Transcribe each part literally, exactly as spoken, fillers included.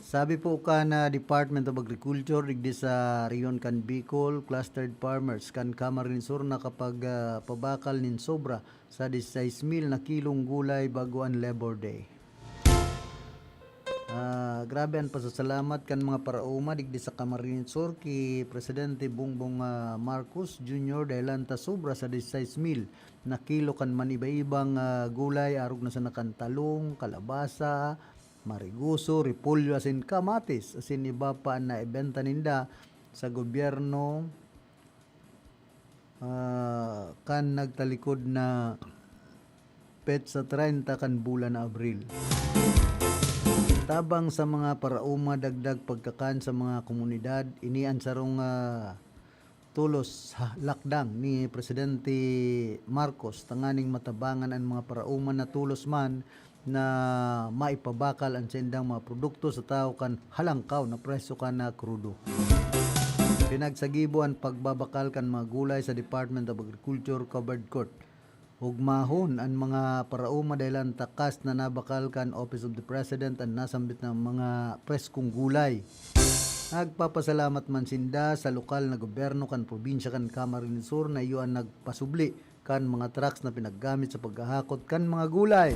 Sabi po kan, ah, Department of Agriculture digdi sa rehiyon kan Bicol, clustered farmers kan Camarines Sur nakapag, ah, pabakal nin sobra sa diseis mil na kilong gulay bago an Labor Day. Ah, grabe an pasasalamat kan mga paraoma digdi sa Camarines Sur ki Presidente Bongbong, ah, Marcos Junior dahelan ta sobra sa diseis mil na kilo kan maniba-ibang, ah, gulay, arog na sana kan talong, kalabasa, mariguso, repolyo asin kamatis, asin iba pa an naibenta ninda sa gobyerno, ah, kan nagtalikod na petsa treinta kan bulan na Abril. Tabang sa mga paraoma, dagdag pagkakan sa mga komunidad, ini an sarong, ah, tulos ha lakdang ni Presidente Marcos tanganing matabangan an mga paraoma na tulos man na maipabakal an saindang mga produkto sa tawo kan halangkaw na presyo kan, ah, krudo. Pinagsagibo an pagbabakal kan mga gulay sa Department of Agriculture Covered Court. Ogmahon an mga paraoma dahelan ta kas na nabakal kan Office of the President an nasambit na mga preskong gulay. Nagpapasalamat man sinda sa lokal na gobyerno kan probinsya kan Camarines Sur na iyo an nagpasubli kan mga trucks na pinaggamit sa paghahakot kan mga gulay.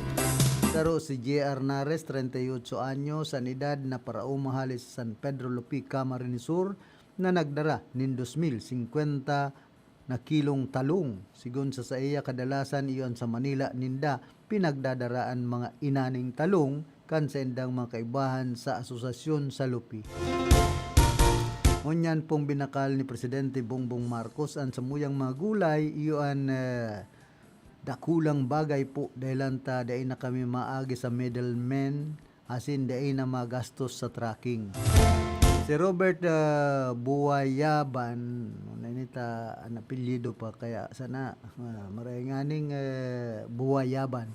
Saro si J R Nares, treinta y ocho anyos an edad, na paraoma hale sa San Pedro Lupi, Camarines Sur, na nagdara nin dos mil singkwenta na kilong talong. Sigon sa saiya, kadalasan iyo an sa Manila ninda pinagdadara an mga inaning talong kan saindang mga kaibahan sa asosasyon sa Lupi. Ngunyan pong binakal ni Presidente Bongbong Marcos an samuyang mga gulay, iyo an, eh, dakulang bagay po, dahelan ta dai na kami maagi sa middlemen asin dai na magastos sa trucking. Si Robert, ah, Buwayaban, ano ini ta, an apelyido pa, kaya sana, ah, maray nganing, eh, Buwayaban.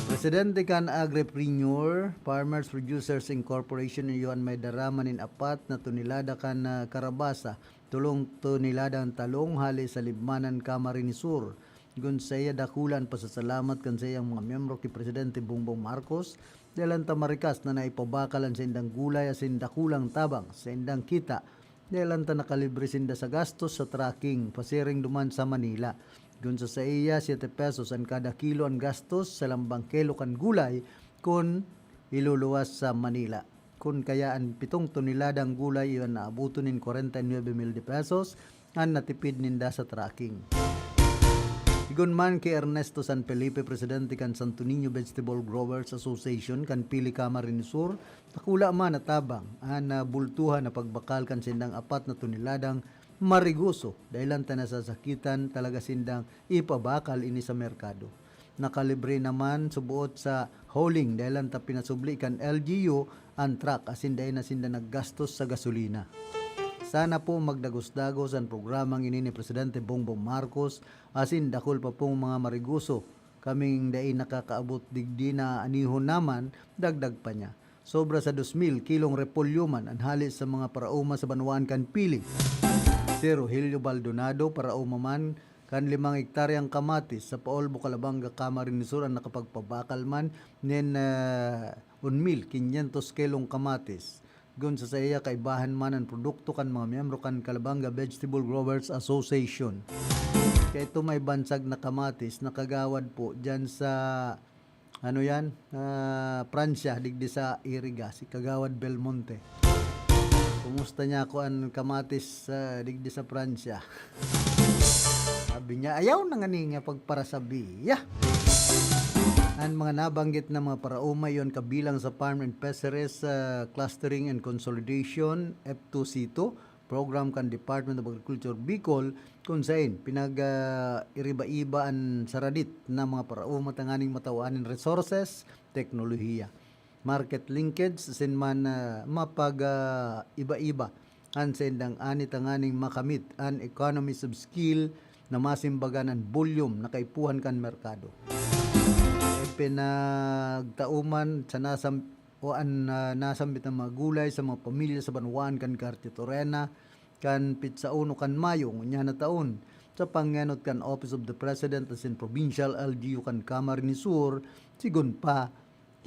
Presidente kan Agripreneur Farmers Producers Incorporation, iyo an may dara man nin apat na tonelada kan, ah, karabasa, tolong toneladang talong hale sa Libmanan, Camarines Sur. Kun saiya, dakula an pasasalamat kan saiyang mga miyembro ki Presidente Bongbong Marcos, dahelan ta marikas na naipabakal an saindang gulay asin dakulang tabang sa saindang kita, dahelan ta nakalibre sinda sa gastos sa trucking pasiring duman sa Manila. Kun sa saiya, siete pesos an kada kilo an gastos sa lambang kilo kan gulay kun iluluwas sa Manila. Kun kaya an pitong toneladang gulay, iyo an naaboton nin kwarenta y nuebe mil de pesos an natipid ninda sa trucking. Sigon man ki Ernesto San Felipe, presidente kan Santo Niño Vegetable Growers Association kan Pili, Camarines Sur, dakula man na tabang an nabultuhan na pagbakal kan saindang apat na toneladang mariguso, dahelan ta nasasakitan talaga sindang ipabakal ini sa merkado. Nakalibre naman suboot sa hauling dahelan ta pinasubli kan L G U an truck asin dai na sinda naggastos sa gasolina. Sana po magdagos-dagos an programang ini ni Presidente Bongbong Marcos asin dakul pa pong mga mariguso kaming dai nakakaabot digdi na anihon naman, dagdag pa niya. Sobra sa dos mil kilong repolyo man an hale sa mga paraoma sa banwaan kan Pili. Si Rogelio Baldonado, paraoma man kan limang hektaryang kamatis sa Paolbo, Calabanga, Camarines Sur, an nakapagpabakal man nin, ah, un mil kinyentos kilong kamatis. Kun sa saiya, kaibahan man an produkto kan mga miyembro kan Calabanga Vegetable Growers Association. Kaya ito may bansag na kamatis, nakagawad po dyan sa ano yan, ah, Pransya, digdi sa Iriga, si Kagawad Belmonte. Kumusta niya ako an kamatis, ah, digdi sa Pransya? Sabi niya, "Ayaw na nga niya pagparasabiya." An mga nabanggit na mga paraoma, iyon kabilang sa Farm and Fisheries, ah, Clustering and Consolidation, F two C two, program kan Department of Agriculture Bicol, kun saen pinag, ah, iriba-iba an saradit na mga paraoma tanganing matawan nin resources, teknolohiya, market linkage, asin man, ah, mapag, ah, iba-iba an saindang ani tanganing makamit an economies of scale na masimbagan an volume na kaipuhan kan merkado. Ipinagtao man sa nasam-, o an, ah, nasambit na mga gulay sa mga pamilya sa banwaan kan Garchitorena, kan petsa uno kan Mayo ngunyan na taon, sa pangenot kan Office of the President asin Provincial L G U kan Camarines Sur, sigon pa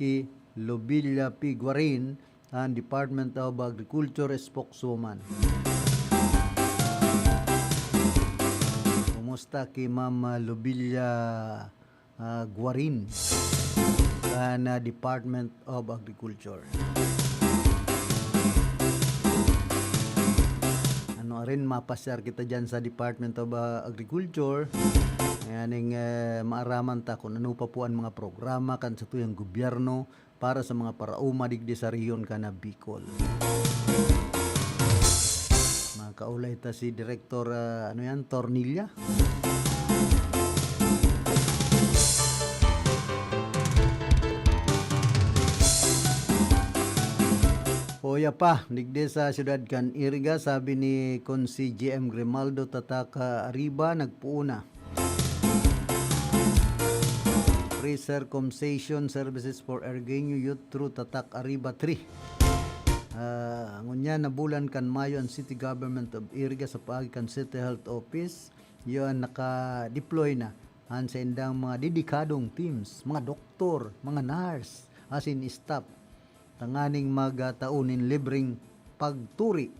ki Lobilla P. Guarin, an Department of Agriculture spokeswoman. Kumusta ki Ma'am, ah, Lobilla, ah, Guarin, kan, ah, Department of Agriculture? Ano arin, mapasyar kita dyan sa Department of, ah, Agriculture. Nganing, eh, maaraman ta kung ano pa po ang mga programa kan satuyang gobyerno para sa mga paraoma digdi sa rehiyon kan Bicol. Makaulay ta si Direktor, ah, ano yan, Tornilla. Hoya pa, digdi sa siyudad kan Iriga, sabi ni Consi G M Grimaldo, Tatak, ah, Arriba, nagpuuna. Free circumcision services for Ergueño Youth through Tatak Arriba three. Ah, ngunyan na bulan kan Mayo, an City Government of Iriga sa paagi kan City Health Office, iyo an naka-deploy na an saindang mga dedikadong teams, mga doktor, mga nurse, asin staff, tanganing magtao nin libreng pagturi,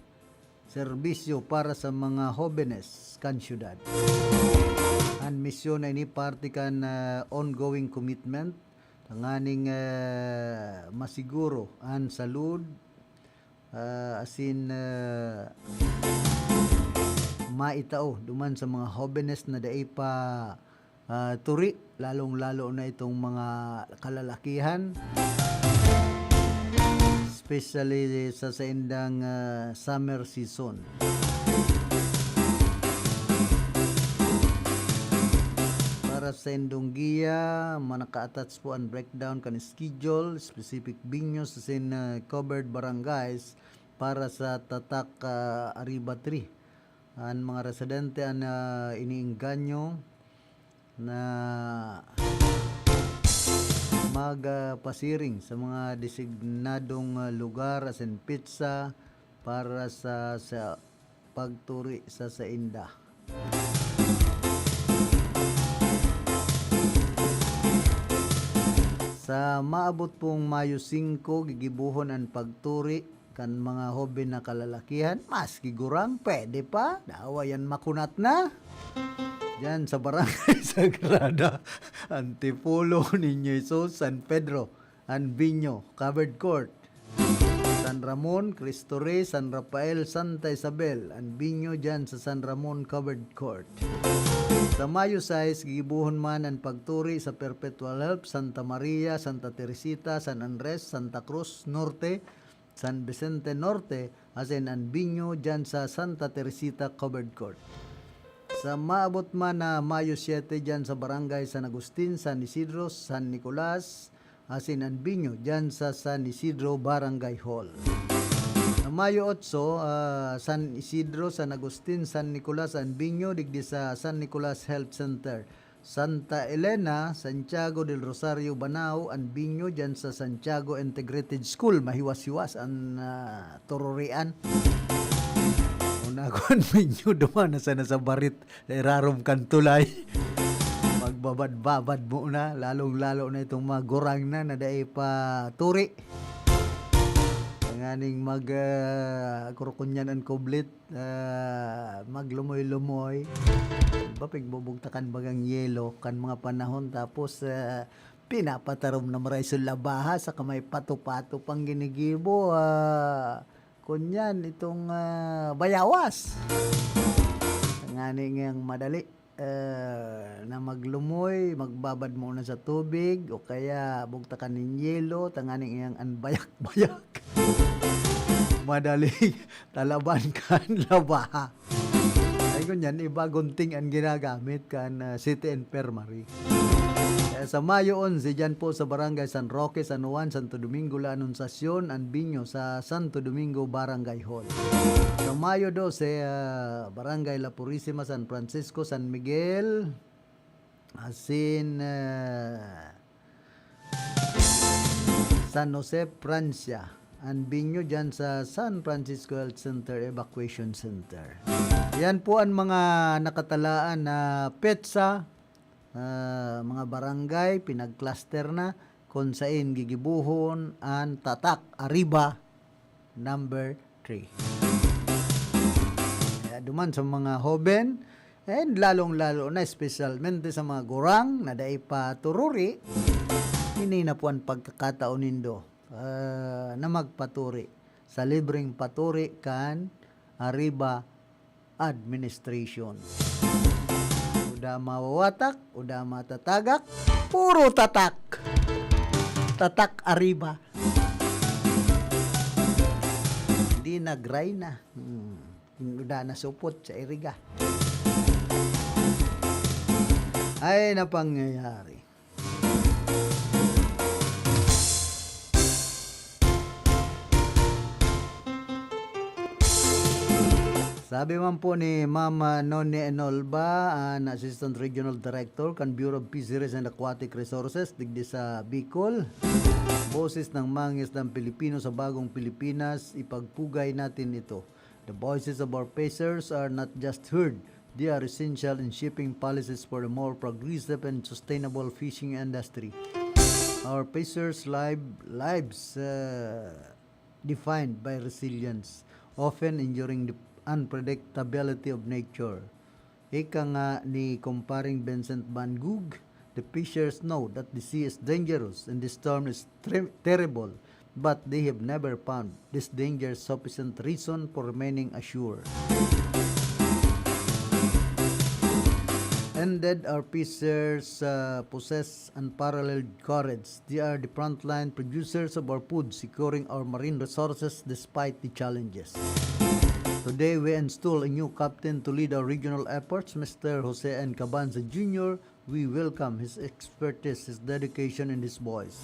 serbisyo para sa mga hobenes kan syudad. An misyon na ini parte kan, ah, ongoing commitment tanganing, ah, masiguro an salud, ah, asin, ah, maitao duman sa mga hobenes na dai pa, ah, turi, lalong-lalo na itong mga kalalakihan, especially sa saindang, ah, summer season. Para sa indong giya, manaka-attach po an breakdown kan schedule, specific venues asin, ah, covered barangays para sa Tatak, ah, Arriba three. An mga residente an, ah, iniengganyo na mag, ah, pasiring sa mga designadong, ah, lugar asin petsa para sa, sa pagturi sa sainda. Sa maabot pong Mayo singko, gigibohon an pagturi kan mga hoben na kalalakihan, maski gurang, pwede pa, dawa yan makunat na. Diyan sa Barangay Sagrada, Antipolo, Niño Jesus, San Pedro, an Binyo, covered court. San Ramon, Cristo Rey, San Rafael, Santa Isabel, an Binyo diyan sa San Ramon, covered court. Sa Mayo sais, gigibohon man an pagturi sa Perpetual Help, Santa Maria, Santa Teresita, San Andres, Santa Cruz Norte, San Vicente Norte, asin an Binyo diyan sa Santa Teresita Covered Court. Sa maabot man na Mayo siyete diyan sa Barangay San Agustin, San Isidro, San Nicolas, asin an Binyo diyan sa San Isidro Barangay Hall. Sa Mayo otso, ah, San Isidro, San Agustin, San Nicolas an Binyo digdi sa San Nicolas Health Center. Santa Elena, Santiago del Rosario, Banao, an Binyo diyan sa Santiago Integrated School. Mahiwas-hiwas an, ah, tururian. Una ko an Binyo, duman na sana sa barit, sa irarom kan tulay. Magbabad-babad muna, lalong-lalo na itong mga gurang na, na dai pa turi. Tanganing mag, ah, kurukunyan an kublit. Ah, maglumoy-lumoy. Diba, pigbubugtakan bagang yelo kan mga panahon, tapos, ah, pinapatarom na maray sa labaha, saka may pato-pato pang ginigibo, ah, kunyan, itong, ah, bayawas. Ngani ngayang madali. Eh, na maglumoy, magbabad muna sa tubig, o kaya bugtakan nin yelo, tanganing iyang an bayak-bayak. Madaling talaban kan labaha. Ay, ngunyan, iba gunting an ginagamit kan, ah, City Infirmary. Kaya sa Mayo onse, dyan po sa Barangay San Roque, San Juan, Santo Domingo, La Anunciacion, an Binyo sa Santo Domingo Barangay Hall. Sa Mayo dose, ah, Barangay La Purisima, San Francisco, San Miguel, asin, ah, San Jose, Francia. An Binyo dyan sa San Francisco Health Center Evacuation Center. Yan po ang mga nakatalaan na petsa, ah, mga barangay, pinag-cluster na. kun sain gigibohon an Tatak Arriba number three. Kaya duman sa mga hoben, and lalong-lalo na espesyalmente sa mga gurang na dai pa tururi, ini na po an pagkakataon nindo, ah, na magpaturi sa libreng paturi kan Arriba Administration. Uda mawawatak, uda matatagak, puro tatak. Tatak Arriba. Hindi na gray na. Hmm. Uda na supot sa iriga. Ay, na pangyayari. Sabi man po ni Ma'am, ah, Noni Enolba, an Assistant Regional Director kan Bureau of Fisheries and Aquatic Resources digdi sa Bicol, Boses ng Mangingisdang Pilipino sa Bagong Pilipinas, ipagpugay natin ito. The voices of our fishers are not just heard, they are essential in shaping policies for a more progressive and sustainable fishing industry. Our fishers' live, lives, uh, defined by resilience, often enduring the unpredictability of nature. Ika nga ni Kumparing Vincent Van Gogh, "The fishers know that the sea is dangerous and the storm is tre-, terrible, but they have never found this danger sufficient reason for remaining assured." Indeed, our fishers, uh, possess unparalleled courage. They are the frontline producers of our food, securing our marine resources despite the challenges. Today, we install a new captain to lead our regional efforts, Mister Jose N. Cabanza Junior. We welcome his expertise, his dedication, and his voice.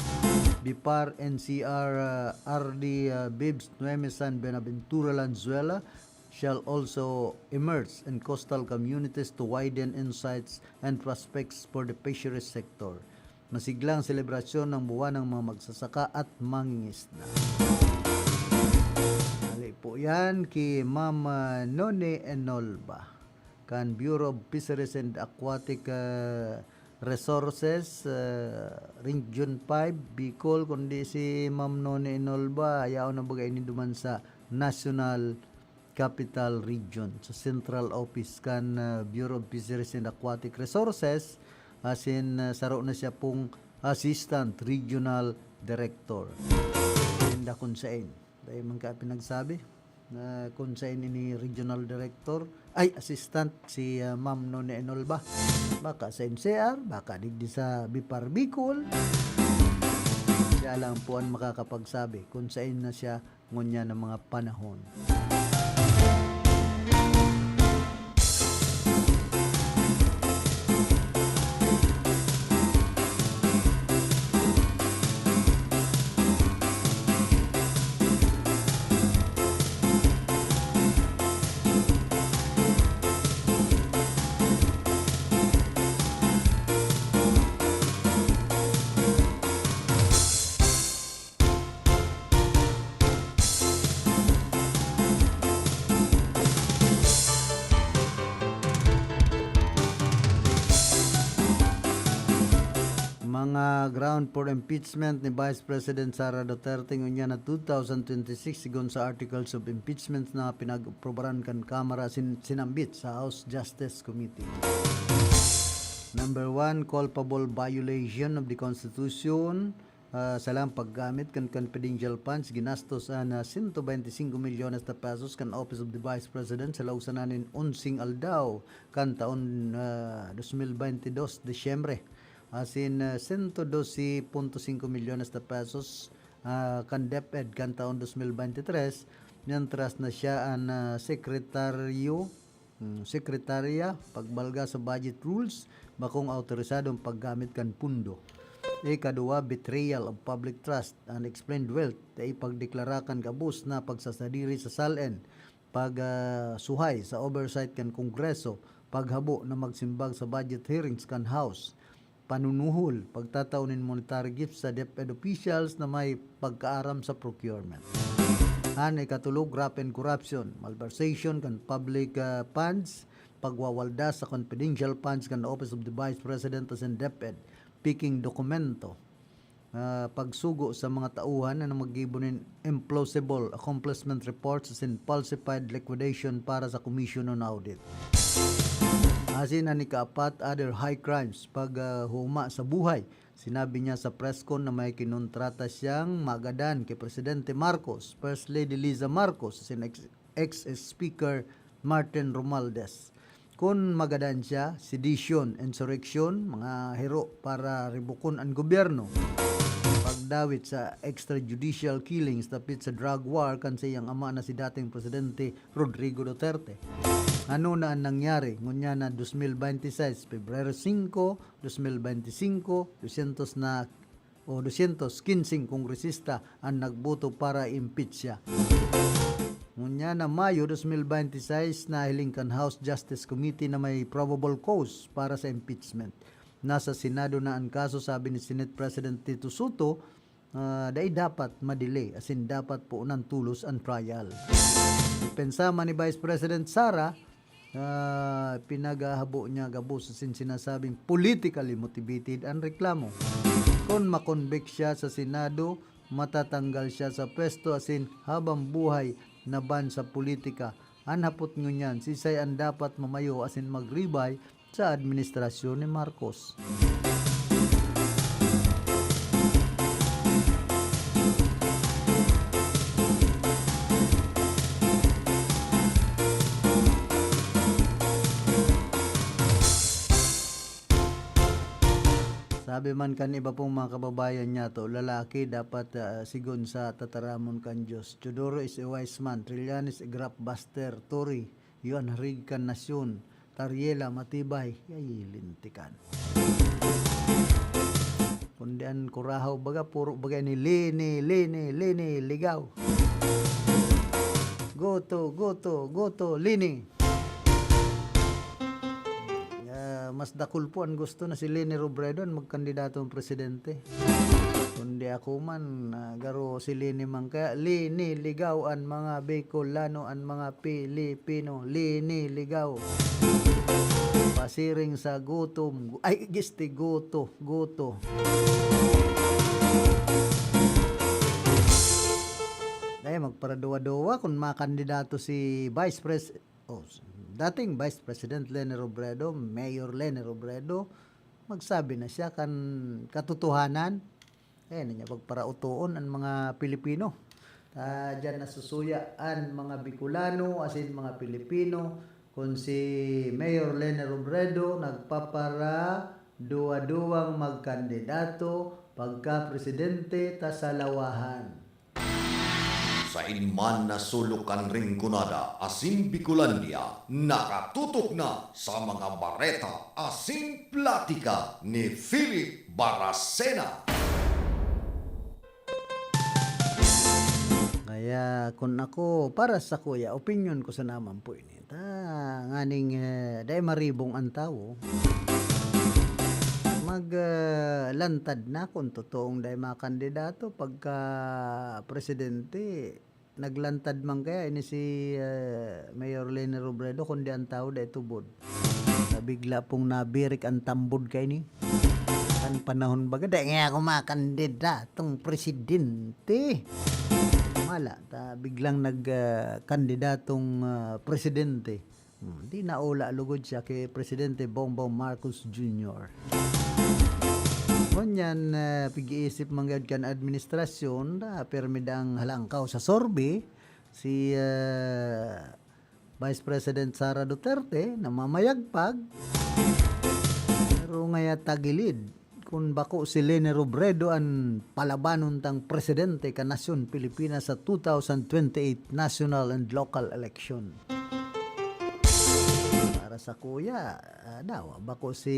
BIPAR N C R, uh, R D, uh, Bibs Noemi San Buenaventura Lanzuela shall also immerse in coastal communities to widen insights and prospects for the fisheries sector. Masiglang selebrasyon ng Buwan ng mga Magsasaka at Mangingisda. Hali po yan ki Ma'am, ah, Noni Enolba, kan Bureau of Fisheries and Aquatic, ah, Resources, ah, Region five, Bicol, kundi si Ma'am Noni Enolba, yaon na baga ini duman sa National Capital Region, sa Central Office kan, ah, Bureau of Fisheries and Aquatic Resources, asin, ah, saro na siya pong Assistant Regional Director. Inda kun sain. Dai man ka pinagsabi na kun sain ini Regional Director, ay, Assistant si, ah, Ma'am Noni Enolba. Baka sa N C R, baka digdi sa BIPAR Bicol. Siya lang po ang makakapagsabi kun sain na siya ngunyan na mga panahon. Mga ground for impeachment ni Vice President Sara Duterte ngunyan na two thousand twenty-six, sigon sa Articles of Impeachment na pinag-aprobaran kan Kamara sin-, sinambit sa House Justice Committee. Number one, culpable violation of the Constitution. Ah, sa lang paggamit kan confidential funds, ginastos an, ah, sento bente singko milyones na pesos kan Office of the Vice President sa laog sana nin onseng aldaw kan taon, ah, dos mil bente dos, Disyembre. Asin, ah, sento dose punto singko milyones na pesos, ah, kan DepEd kan taon dos mil bente tres, mientras na siya an, ah, sekretaryo Hmm, sekretarya, pagbalga sa budget rules, bakong awtorisado ang paggamit kan pundo. Ikaduwa, betrayal of public trust, unexplained wealth, dai pagdeklara kan gabos na pagsasadiri sa SALN, pag, ah, suhay sa oversight kan Kongreso, paghabo na magsimbag sa budget hearings kan House, panunuhol, pagtatao nin monetary gifts sa DepEd officials na may pagkaaram sa procurement. An ikatulo, graft and corruption, malversation kan public, ah, funds, pagwawaldas sa confidential funds kan Office of the Vice President asin DepEd, peking dokumento, ah, pagsugo sa mga tauhan na maggibo nin implausible accomplishment reports asin falsified liquidation para sa Commission on Audit. Asin an ikaapat, other high crimes, pag, ah, huma sa buhay. Sinabi niya sa press con na may kinontrata siyang magadan ki Presidente Marcos, First Lady Liza Marcos, asin ex-, ex-speaker Martin Romualdez. Kun magadan siya, sedition, insurrection, mga hero para rebukon an gobyerno, pagdawit sa extrajudicial killings dapit sa drug war kan saiyang ama na si dating Presidente Rodrigo Duterte. Ano na an nangyari? Ngunyan na dos mil bente y seis, Pebrero singko, dos mil bente y singko, dosyentos na o dosyentos kinseng kongresista an nagboto para i-impeach siya. Ngunyan na Mayo dos mil bente y seis, nahiling kan House Justice Committee na may probable cause para sa impeachment. Nasa Senado na an kaso, sabi ni Senate President Tito Soto, ah, dai dapat ma-delay, asin dapat poonan tolos an trial. Depensa man ni Vice President Sara, ah, pinaghahabo niya gabos asin sinasabing politically motivated an reklamo. Kun ma-convict siya sa Senado, matatanggal siya sa pwesto asin habang buhay na ban sa politika. An hapot ngunyan, siisay an dapat mamayo asin magribay sa administrasyon ni Marcos? Sabi man kan iba pong mga kababayan niyato, lalaki dapat, ah, sigon sa tataramon kan Diyos. Teodoro is a wise man. Trillanes, a graft buster. Tory, iyo an harig kan nasyon. Tariela, matibay. Ay, lintikan. Kundi an Curahaw, baga, puro baga ni Leni, Leni, Leni, ligaw. Goto, Goto, Goto, Leni. Ah, mas dakul po an gusto na si Leni Robredo an magkandidato ang presidente. Kundi ako man, ah, garo si Leni man kaya, Leni, ligaw an mga Bicolano, an mga Pilipino. Leni, ligaw. Pasiring sa gutom. Ay, gisti, guto, guto. Ay, magparaduwa-duwa kung makandidato si Vice Pres-, oh, s-, dating Vice President Leni Robredo, Mayor Leni Robredo, magsabi na siya kan katotohanan. Eh, niya pagparautoon an mga Pilipino. Ta, diyan nasusuya an mga Bicolano, asin mga Pilipino, kun si Mayor Leni Robredo nagpaparaduwa-duwang magkandidato pagka presidente ta sa lawahan. Sain man na sulok kan Rinconada asin Bicolandia, nakatutok na sa mga bareta asin platika ni Philip Baracena. Kaya kun ako, para sakuya, opinyon ko sana man po ini. Ta, nganing, eh, dai maribong an tawo. Mag, eh, lantad na kun totoong dai makandidato pagka presidente. Naglantad man kaya ini si, eh, Mayor Leni Robredo, kundi an tawo dai tubod. Na bigla pong nabirik an tambod kaini. Kan panahon baga, dai ngaya ako makandidatong presidente. Mala, ta biglang nag, ah, kandidatong, ah, presidente. Hmm, di naula lugod siya ki Presidente Bongbong Marcos Junior. Ngunyan, ah, pig-iisip man gayod kan administrasyon, ta pirmi dang halangkaw sa sorbe, si, ah, Vice President Sara Duterte, namamayagpag. Pero ngaya tagilid, kun bako si Leni Robredo an palabanon tang presidente kan nasyon Pilipinas sa two thousand twenty-eight national and local election. Para sakuya, ah, dawa bako si,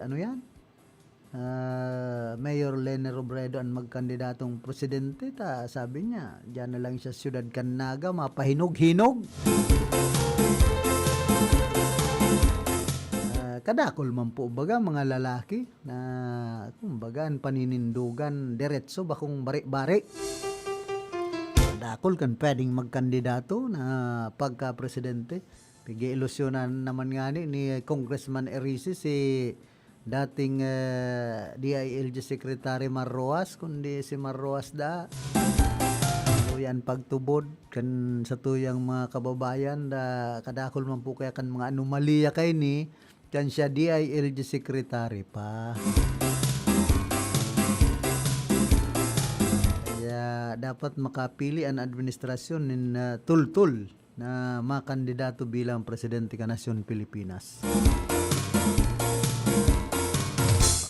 ano yan? Ah, Mayor Leni Robredo an magkandidatong presidente, ta sabi niya, diyan na lang siya siyudad kan Naga, mapahinog-hinog. Ah, kadakol man po baga mga lalaki na, kumbaga, an paninindogan diretso, bakong bari-bari. Kadakol kan pwedeng magkandidato na pagka-presidente. Pig-iilusyonan naman ngani ni Congressman Erice si dating, eh, D I L G Secretary Mar Roxas, kundi si Mar Roxas da. Luya an pagtubod kan satuyang mga kababayan, da, kadakul man po kaya kan mga anomalya kaini, kan siya D I L G Secretary pa. Kaya dapat makapili an administrasyon nin, ah, tultol na makandidato bilang presidente kan nasyon Pilipinas.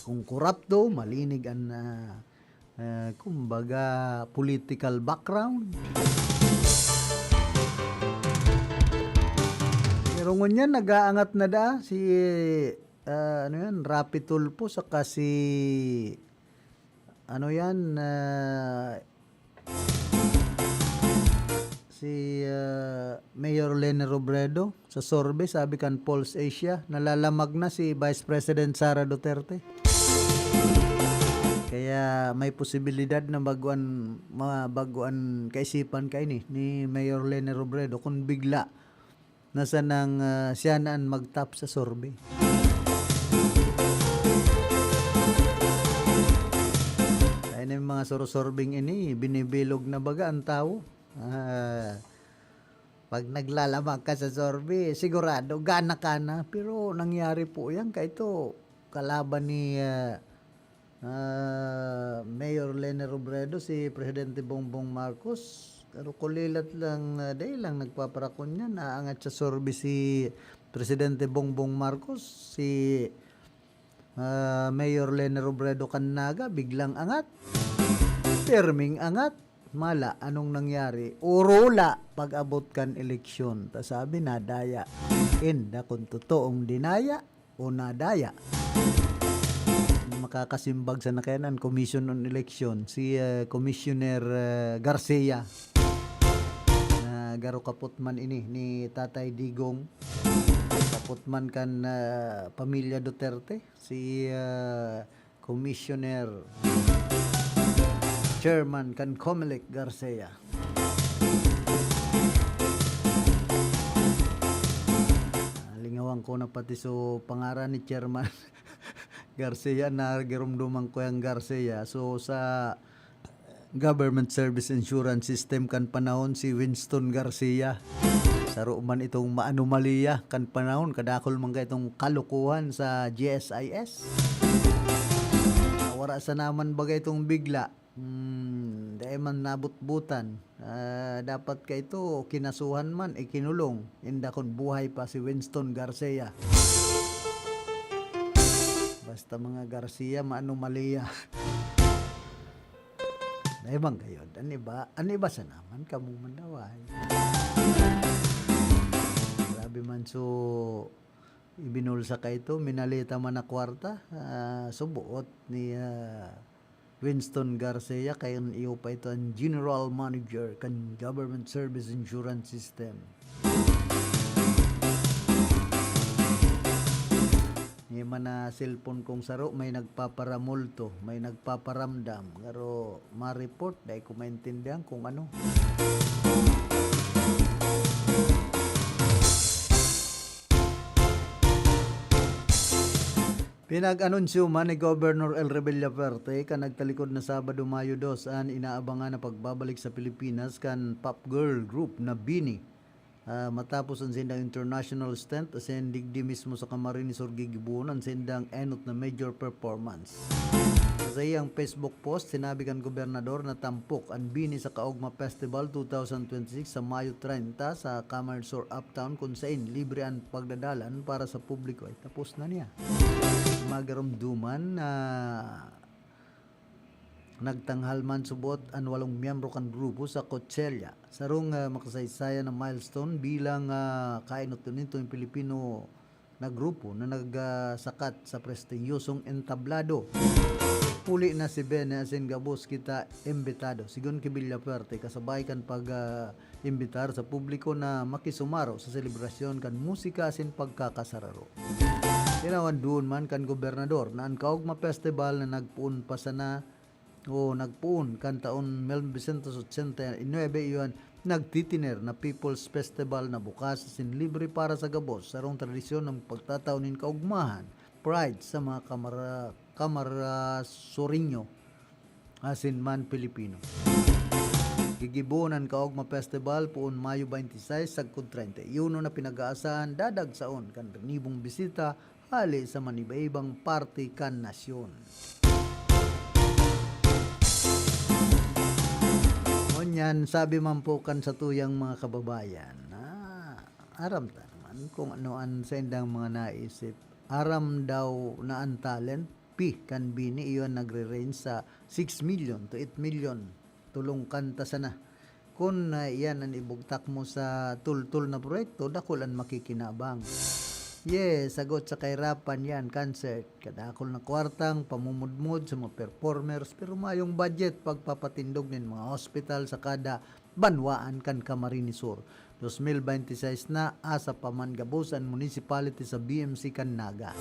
Kung korapto, malinig an, ah, ah, kumbaga, political background. Pero ngunyan, nag-aangat na da si, ah, ano yan, Raffy Tulfo, saka si, ano yan, ah, si, ah, Mayor Leni Robredo. Sa survey, sabi kan Pulse Asia, nalalamag na si Vice President Sara Duterte. Kaya may posibilidad na baguan, mabaguan kaisipan kaini ni Mayor Leni Robredo kung bigla na sanang, ah, siya na an mag-top sa survey. Kaya na yung mga surusurbing ini, binibilog na baga ang tao. Ah, pag naglalamang ka sa survey, sigurado, gana ka na. Pero nangyari po yan, kaito, kalaban ni, ah, ah, Mayor Leni Robredo, si Presidente Bongbong Marcos. Pero kulilat lang, ah, dahil lang nagpaparakon niya, naangat sa survey si Presidente Bongbong Marcos, si, ah, Mayor Leni Robredo kan Naga, biglang angat. Pirming angat. Mala, anong nangyari? Urula pag-abot kan eleksyon. Ta sabi, nadaya. Inda kung totoong dinaya o nadaya. Makakasimbag sa nakayanan, Commission on Election, si, eh, Commissioner, eh, Garcia, na garo kapot man ini ni Tatay Digong, kapot man kan, eh, pamilya Duterte, si, eh, Commissioner, Chairman kan Comelec Garcia. Ah, lingawan ko na pati so pangaran ni Chairman Garcia, na giromdoman ko yang Garcia. So, sa Government Service Insurance System kan panahon si Winston Garcia. Saro man itong maanomalya kan panahon, kadakul man ka itong kalokohan sa G S I S. Nawara sa naman bagay itong bigla. Hmm, dai man nabutbutan. Ah, dapat ka ito, kinasuhan man, ikinulong. Inda kun buhay pa si Winston Garcia. Basta mga Garcia, maanomalya. Dai man gayod. An iba, an iba sa naman, kamo man daw ay. Grabe man, so, ibinulsa ka ito, minalita man na kwarta, ah, subuot ni, ah, Winston Garcia, kaya iyo pa ito ang general manager kan Government Service Insurance System. Ni man na cellphone kong saro, may nagpaparamulto, may nagpaparamdam. Pero ma-report, dai ko maintindihan kung ano. Pinag-anunsyo man ni Governor El Revilla Fuerte kan nagtalikod na Sabado, Mayo dos, an inaabangan na pagbabalik sa Pilipinas kan pop girl group na Bini. Ah, matapos an sindang international stint, asin digdi mismo sa Camarines Sur gigibohon an sindang enot na major performance. Sa saiyang Facebook post, sinabi kan gobernador na tampok an Bini sa Kaogma Festival two thousand twenty-six sa Mayo treinta sa Camarines Sur Uptown, kun sain libre an pagdadalan para sa publiko. Ay, tapos na niya. Magaromdoman na nagtanghal man subot an walong miyembro kan grupo sa Coachella, sarong, ah, makasaysayan na milestone bilang, ah, kainot-inot nin Pilipino na grupo na nagsakat sa prestigyosong entablado. Puli na si Bene asin gabos kita imbitado. Sigon ki Villafuerte, kasabay kan pag, ah, imbitar sa publiko na makisumaro sa selebrasyon kan musika asin pagkakasararo. Tinawan duon man kan gobernador na an Kaogma Festival na nagpoon pa sana o nagpoon kan taon mil novecientos ochenta y nuebe iyo an nagtitiner na People's Festival na bukas asin libre para sa gabos, sarong tradisyon ng pagtatao nin kaugmahan pride sa mga kamara-, Camarasureño asin man Pilipino. Gigibohon an Kaogma Festival poon Mayo twenty-six sagkod treinta y uno na pinag-aasahan dadagsaon kan rinibong bisita hale sa maniba-ibang parte kan nasyon. Ngunyan, sabi man po kan satuyang mga kababayan, ah, aram ta naman kung ano an saindang mga naisip. Aram daw na an talent fee kan bini iyo nagre-range sa six million to eight million. Tulong kanta sana. Kun, ah, iyan an ibugtak mo sa tultol na proyekto, dakul an makikinabang. Yes, sagot sa kahirapan yan, concert. Kadakul na kwartang pamumudmod sa mga performers, pero mayong budget pagpapatindog nin mga hospital sa kada banwaan kan Camarines Sur. Dos mil bente y seis na, asa pa man gabos an municipality sa B M C kan Naga.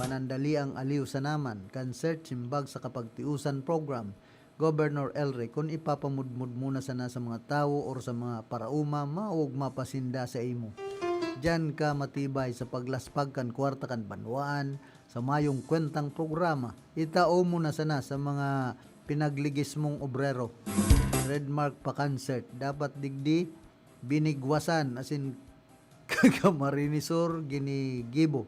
Panandaliang aliw sa naman, concert simbag sa kapagtiusan program, Governor Elry, kun ipapamudmod mo na sana sa mga tawo or sa mga paraoma, maugma pa sinda sa imo. Diyan ka matibay sa paglaspag kan kwarta kan banwaan sa mayong kwentang programa. Itao mo na sana sa mga pinagligis mong obrero. Trademark pa concert. Dapat digdi binigwasan, asin Camarines Sur ginigibo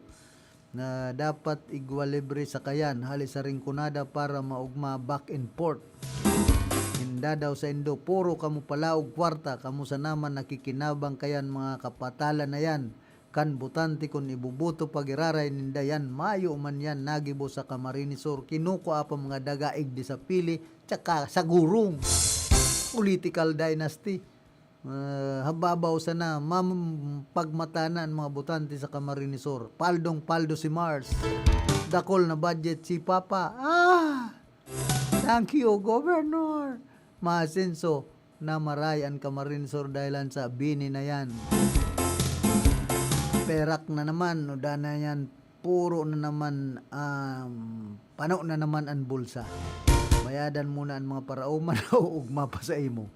na dapat igwa libre sakayan hali sa Rinconada para maugma back and forth. Inda daw saindo, puro kamo palaog kwarta, kamo sana man nakikinabang kayan mga kapatalan na yan. Kan botante kun iboboto pa giraray ninda yan, mayo man yan nagibo sa Camarines Sur, kinukua pa mga daga igdi sa pili, tsaka sa gurong. Political dynasty. Ah, hababaw sana, mam-, pagmata na an mga botante sa Camarines Sur. Paldong-paldo si Mars. Dakul na budget si Papa. Ah! Thank you, Governor. Maasenso na maray an Camarines Sur dahilan sa bini na yan. Perak na naman, o dana yan, puro na naman, um, pano na naman an bulsa. Bayadan mo na an mga paraoma na uugma pa sa imo.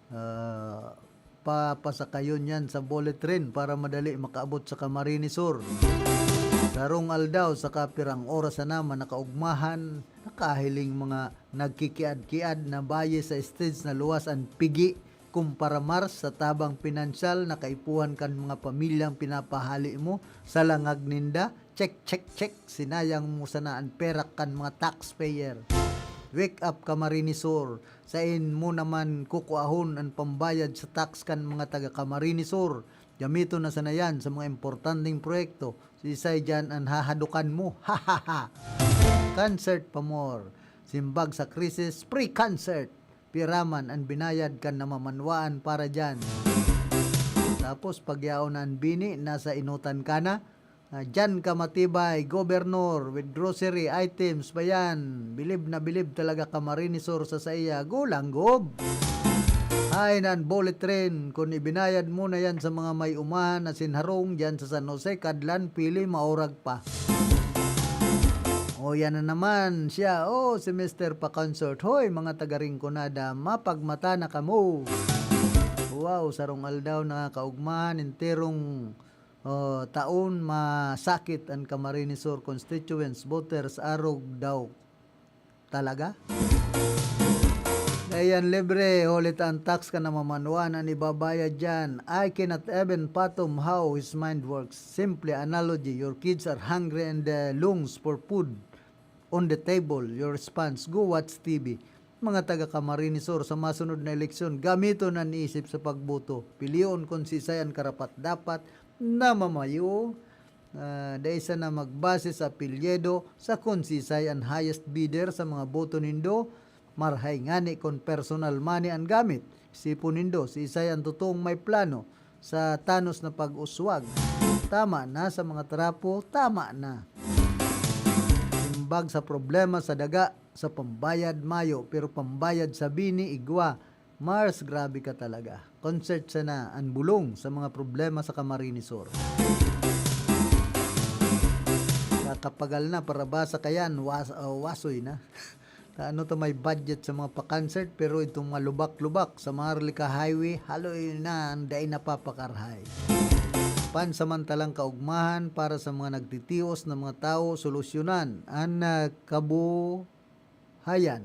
Ah, papasakayon yan sa bullet train para madali makaabot sa Camarines Sur. Sarong aldaw saka pirang oras na naman nakaugmahan, nakahiling mga nagkikiad-kiad na baye sa stage na luwas an pigi kumpara Mars sa tabang pinansyal na kaipuhan kan mga pamilyang pinapahali mo sa langag ninda. Check, check, check. Sinayang mo sana an perak kan mga taxpayer. Wake up, Camarines Sur. Sain mo naman kukuahon an pambayad sa tax kan mga taga Camarines Sur? Gamiton na sana yan sa mga importanteng proyekto. Siisay diyan an hahadukan mo? Ha, ha, ha! Concert pa more. Simbag sa krisis, free concert. Pira man an binayad kan namamanwaan para diyan? Tapos, pagyaon na an bini, nasa inutan ka na. Ah, diyan ka matibay, Governor, with grocery items pa yan. Bilib na bilib talaga Camarines Sur sa saiya. Go lang, Gob! Haen na an bullet train. Kun ibinayad mo na yan sa mga may umahan asin harong diyan sa San Jose, kadlan, pili, maurag pa. O, yan na naman siya. O, si Mister Pa-Concert. Hoy, mga taga Rinconada, mapagmata na kamo. Wow, sarong aldaw na kaugmahan, enterong, o, taon, masakit an Camarines Sur constituents, voters, arog daw talaga. Ayan, libre, huli ta an tax kan namamanwaan an ibabayad diyan. I cannot even fathom how his mind works. Simple analogy, your kids are hungry and, uh, longs for food on the table. Your response, "Go watch T V." Mga taga Camarines Sur, sa masunod na eleksyon, gamiton an isip sa pagboto. Pilion kun siisay an karapat-dapat na mamayo. Ah, dai sana magbase sa apelyido sa kun siisay an highest bidder sa mga boto nindo. Marhay ngani kun personal money an gamit. Isipon nindo, siisay an totoong may plano sa tanos na pag-uswag. Tama na sa mga trapo, tama na. Simbag sa problema sa daga, sa pambayad mayo, pero pambayad sa bini, igwa. Mars, grabe ka talaga. Concert sana an bulong sa mga problema sa Camarines Sur. Kakapagal na, parabasa ka yan, was-, ah, wasoy na. Ta ano ta may budget sa mga pa-concert, pero itong mga lubak-lubak sa Maharlika Highway, haloy na, ang dai napapakarahay. pansamantalang kaugmahan para sa mga nagtitios na mga tawo solusyonan an, ah, kabuhayan,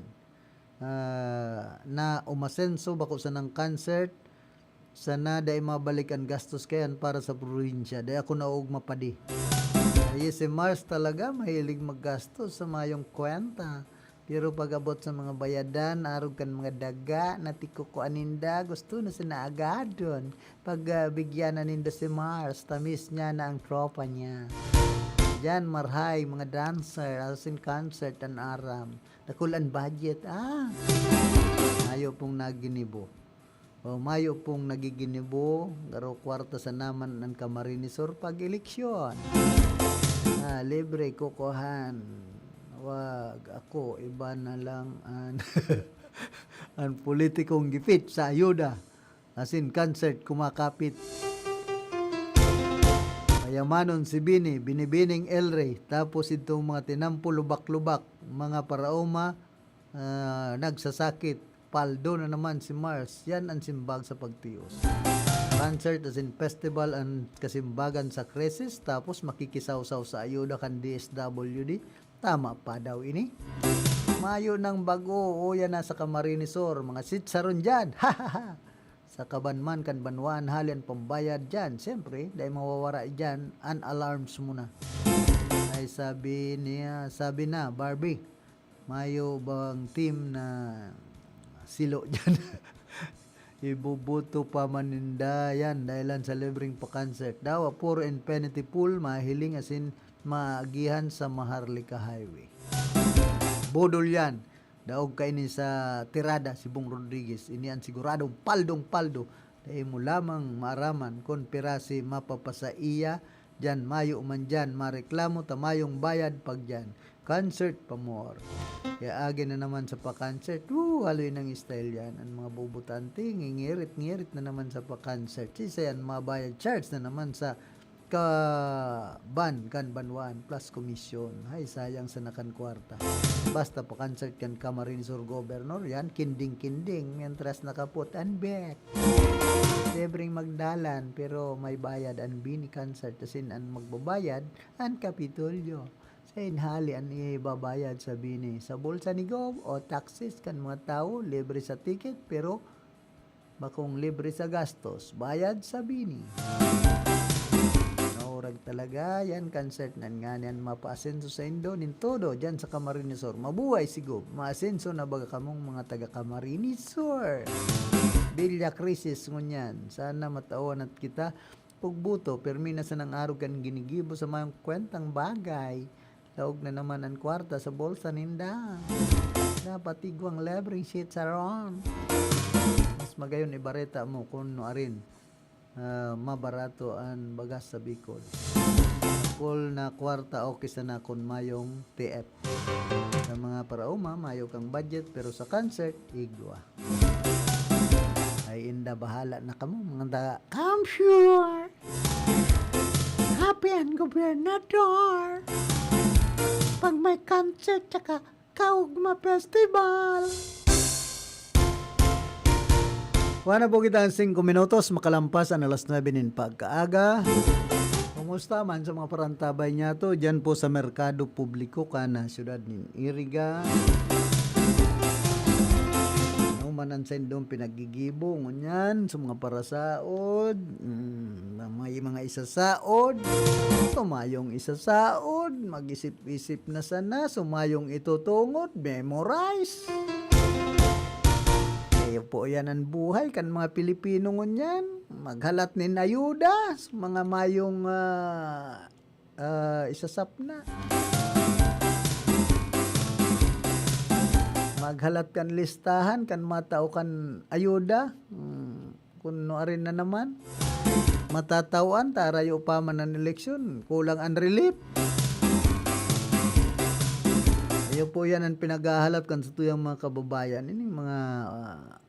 ah, na umasenso bako sanang concert, sana dai mabalik an gastos kayan para sa probinsya. Dai ako naugma padi. Ay, si Mars talaga mahilig maggastos sa mayong kwenta. Pero pag-abot sa mga bayadan, arog kan mga daga, natikukuan ninda, gusto na sana agadon. Pag, ah, bigyan na ninda si Mars, tamis niya na ang tropa niya. Diyan, marhay, mga dancer, as in concert, an aram. Dakul an budget, ah. Mayo pong naginibo. O, mayo pong nagiginibo, garo kwarta sa naman ang Camarines Sur pag eleksyon. Ah, libre kukuhan. Wag ako, iba na lang an, an politikong gipit sa ayuda. As in, concert kumakapit. Payamanon si Bini, Binibining El Rey, tapos itong mga tinampo lubak-lubak, mga paraoma, ah, nagsasakit. Paldo na naman si Mars. Yan ang simbag sa pagtios. Concert as in festival ang kasimbagan sa krisis, tapos makikisawsaw sa ayuda kan D S W D. Tama pa daw ini. Mayo nang bago, o yan na sa Camarines Sur, mga sitsaron dyan. Sa kaban man kan banwaan hali an pambayad dyan. Siyempre, dahil mawawara dyan, an alarms mo na. Ay sabi niya, sabi na, Barbie, mayo bang team na silo dyan? Iboboto pa man ninda yan dahilan sa libreng pa-concert. Daw, a poor infinity pool, mahiling asin maagihan sa Maharlika Highway. Budol yan. Daog kaini sa tirada si Bong Rodriguez. Ini an siguradong paldong-paldo. Dai mo lamang maaraman kun pira si mapapasaiya diyan, mayo man diyan mareklamo ta mayong bayad pag diyan. Concert pa more. Kaya agi na naman sa pa-concert. Woo! Haloy ng style yan. Ang mga bubutante, ngingirit-ngirit na naman sa pa-concert. Sisay an mabayad, charge na naman sa kaban kan banwaan plus komisyon. Hay, sayang sana kan kwarta. Basta pa-concert kan Camarines Sur Governor, yan, kinding-kinding, mientras nakapot an bet. Libreng magdalan, pero may bayad an bini concert, asin an magbabayad, an Kapitolyo. Sa inhali an ibabayad sa bini, sa bulsa ni Gov o taxes kan mga tawo, libre sa ticket, pero bakong libre sa gastos, bayad sa bini. Naurag talaga yan, concert nan ngani an mapaasenso saindo nin todo dyan sa Camarines Sur. Mabuhay si Gov, maasenso na baga kamong mga taga Camarines Sur. Bilya krisis ngunyan, sana matawan at kita pugbuto, pirmi na sanang arog kan ginigibo sa mayong kwentang bagay. Laog na naman an kwarta sa bolsa ninda. Dapat igwang libreng sitsaron. Mas magayon ibareta mo kun nuarin, ah, mabarato an bagas sa Bicol. Dakul na kwarta, okay sana kun mayong T F. Sa mga paraoma, mayo kang budget, pero sa concert, igwa. Ay, inda, bahala na kamo, mga da-, come sure. Happy ang gobernador. Pag may concert, tsaka Kaugma Festival. Wala po kita ang singko minutos, makalampas ang alas nuebe nin pagkaaga. Kumusta man sa mga parantabay niya to? Diyan po sa Merkado Publiko kan, ah, siyudad nin Iriga. Ano man ang sendong pinagigibo, ngunyan, sa mga parasaod, mm, na may mga isasaod, sumayong isasaod, mag-isip-isip na sana, sumayong itutungod, memorize. Kaya po yan ang buhay kan mga Pilipino ngunyan. Maghalat nin ayuda sa mga mayong, ah, ah, isasap na. Maghalat kan listahan kan mga tao kan ayuda. Hmm, kun nuarin na naman. Matatawan ta, rayo pa man an eleksyon, kulang an relief. Iyo po yan ang pinaghahalat kan satuyang mga kababayan. Ining mga, ah,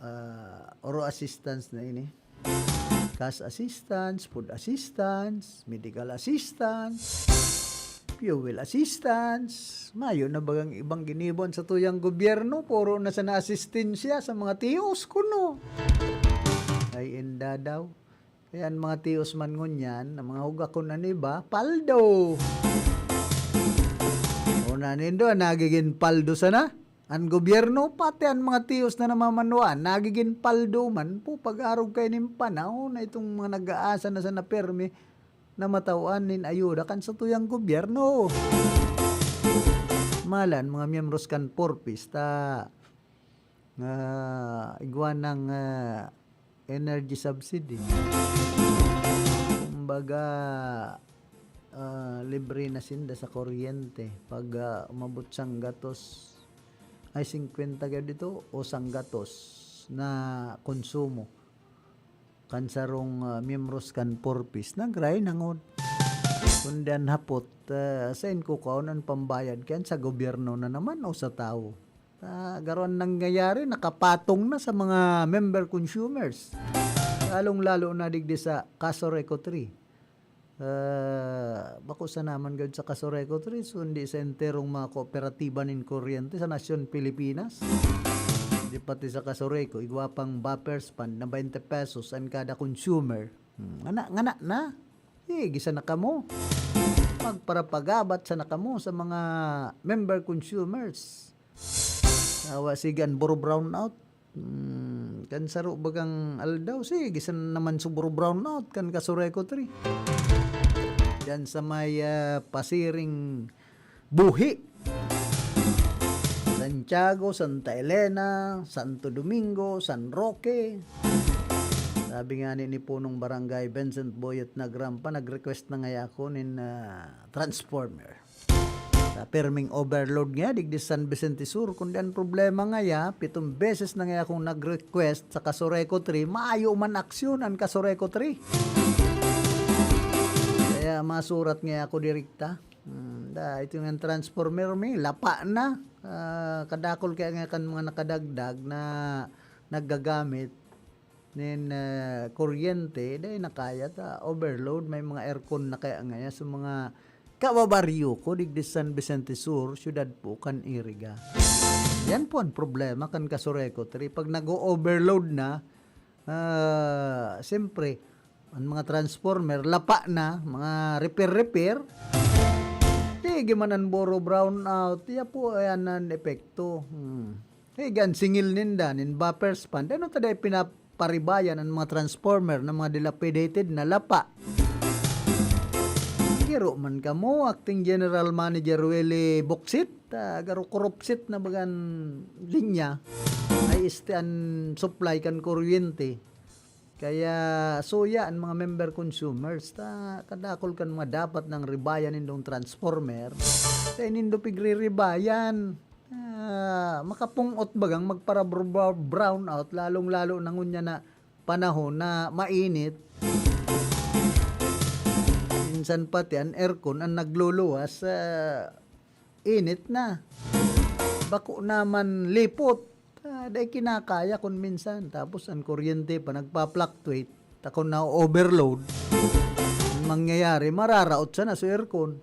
ah, oro assistance na ini. Cash assistance, food assistance, medical assistance, fuel assistance. Mayo na bagang ibang ginibo an satuyang gobyerno, puro na sana asistensya sa mga tios kuno. Ay, inda daw. Kaya an mga tios man ngunyan, an mga hugakon an iba, paldo. Una nindo, nagigin paldo sana. An gobyerno, pati an mga tios na namamanwaan, nagigin paldo man po pag-arog kayo nin panahon na itong mga nag-aasa na sana permi na matawan nin ayuda kan satuyang gobyerno. Malan, mga miyembros kan Four Ps, ta, ah, igwa ng, ah, energy subsidy. Kumbaga, ah, libre na sinda sa kuryente pag, ah, umabot sanggatos, ay, singkwenta kayo dito o sanggatos na konsumo kan sarong, ah, miyembros kan Four Ps, nagray nangod. Kundi an hapot, ah, sain ko kaon an pambayad, kaya sa gobyerno na naman o sa tawo? Ah, garo an nangyayari, nakapatong na sa mga member consumers. Lalong-lalo na digdi sa Casureco three. Ah, bako sana man gayud sa Casureco three, kundi sa enterong mga kooperatiba nin kuryente sa nasyon Pilipinas. Di pati sa Casureco, igwa pang buffers fund na twenty pesos an kada consumer. Hmm, ngana, ngana na. Sige sana kamo. Magparapagabat sana kamo sa mga member consumers. Awa, sige, an buro brownout. Hmm, kan saro bagang aldaw, sige, sana naman suburo brownout kan Casureco three. Diyan sa may, ah, pasiring buhi. Santiago, Santa Elena, Santo Domingo, San Roque. Sabi nga ni, ni Punong Barangay Vincent Boyet Nagrampa, nag-request na ngaya ako nin, ah, transformer. Sa perming overload nga, digdi sa San Vicente Sur, kundi an problema ngaya, pitong beses na ngaya akong nag-request sa Casureco three, maayo man aksyon an Casureco three. Kaya masurat ngaya ako direkta. Hmm, da, ito nga transformer mi, lapa na. Ah, kadakol kaya nga kan mga nakadagdag na naggagamit nin, ah, kuryente, dai na kaya ta, overload, may mga aircon na kaya ngaya sa mga kababaryo ko, digdi San Vicente Sur, siyudad po kan Iriga. Yan po ang problema kan Casureco three. Pag nag-o-overload na, ah, siyempre, ang mga transformer, lapa na, mga repair-repair, sige man an buro brownout, iya po, ayan an epekto. Hmm. Sige, an singil ninda, nin buffers fund, ano ta dai pinaparibayan an mga transformer na mga dilapidated na lapa? Giro man kamo, Acting General Manager Willie Boksit, ah, garo korupsit na bagan linya, ay este an supply kan kuryente. Kaya suya an mga member consumers, ta kadakol kan mga dapat nang ribayan nindong transformer, dai nindo pigre-ribayan. Ah, makapung-ot bagang magpara-bro-, brownout, lalong-lalo na ngunyan na panahon na mainit. Minsan pati an aircon an nagluluwas, ah, init na. Bako naman lipot. Ah, dai kinakaya kun minsan. Tapos an kuryente pa nagpa-fluctuate. Ta kun na-overload, an mangyayari, mararaot sana sa aircon.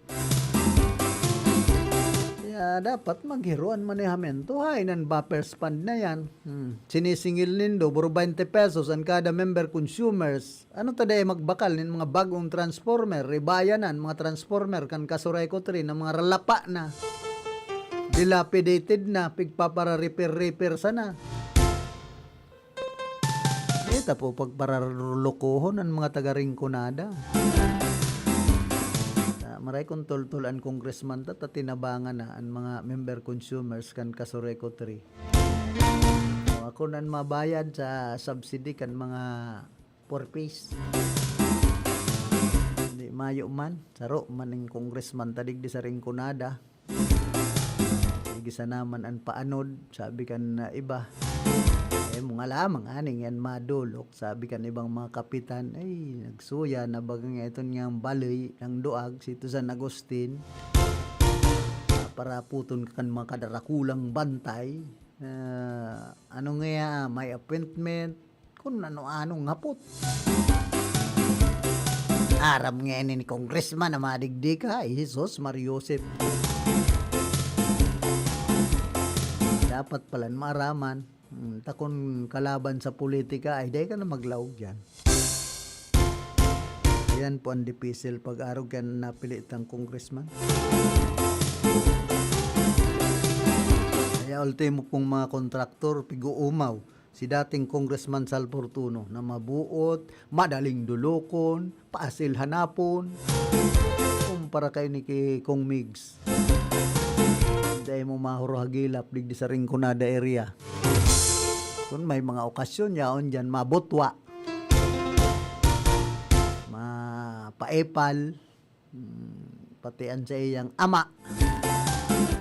Kaya dapat maghiro an manehamento. Haen an buffers fund na yan? Hmm. Sinisingil nindo, buro twenty pesos an kada member consumers. Ano ta dai magbakal nin mga bag-ong transformer, ribayan an mga transformer kan Casureco three na mga ralapa na, dilapidated na, pigpapara-repair-repair sana. Ita po pagparalokohon an mga taga Rinconada. Ah, maray kung toltol an congressman ta, ta tinabangan na an mga member consumers kan Casureco three. O, ako nan mabayad sa subsidy kan mga Four Ps. Hindi mayo man. Saro man ning congressman ta digdi sa Rinconada. Sige sana man an paanod, sabi kan, ah, iba. Eh, mga lamang, aning yan madolok, sabi kan ibang mga kapitan. Ay, nagsuya na baga nga iton niyang baloy ng duag, sito San Agustin. Paraputon kan mga kadarakulang bantay. Ah, ano nga, may appointment, kung ano-anong hapot. Aram nga ini ni Congressman na madigdi ka, ay Jesus, Mariosep. Dapat palan maaraman. Hmm, ta kun kalaban sa politika, ay dai ka na maglaog yan. Yan po ang dipisil pag-arog kan napili tang congressman. Kaya ultimo pong mga kontraktor, pig-uumaw si dating Congressman Sal Fortuno na mabuot, madaling dulokon, pasil hanapon. Kumpara kayo ni ki Kong Migs. Dai mo mahurog hagilap digdi sa Rinconada area. Kung may mga okasyon, yaon dyan, mabutwa. Mapaepal. Hmm, pati an saiyang ama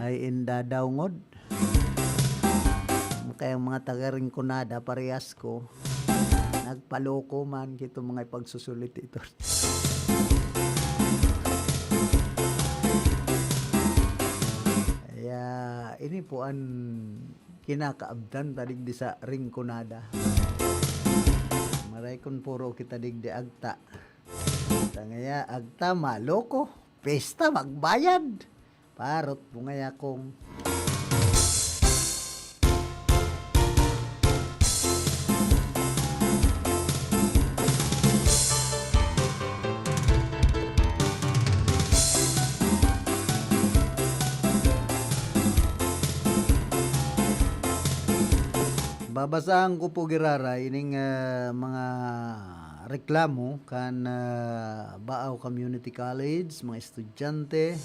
ay indadaw ngod. Kaya ang mga taga Rinconada, parehas ko, nagpaloko man kito mga ipagsusulit ito. Kaya ini po an kinakaabtan ta digdi sa Rinconada. Maray kun puro kita digdi agta. Tangaya, agta, maloko. Pesta, magbayad. Parot mo ngaya kung Babasahan ko po, girara, ining, ah, mga reklamo kan, ah, Baao Community College, mga estudyante.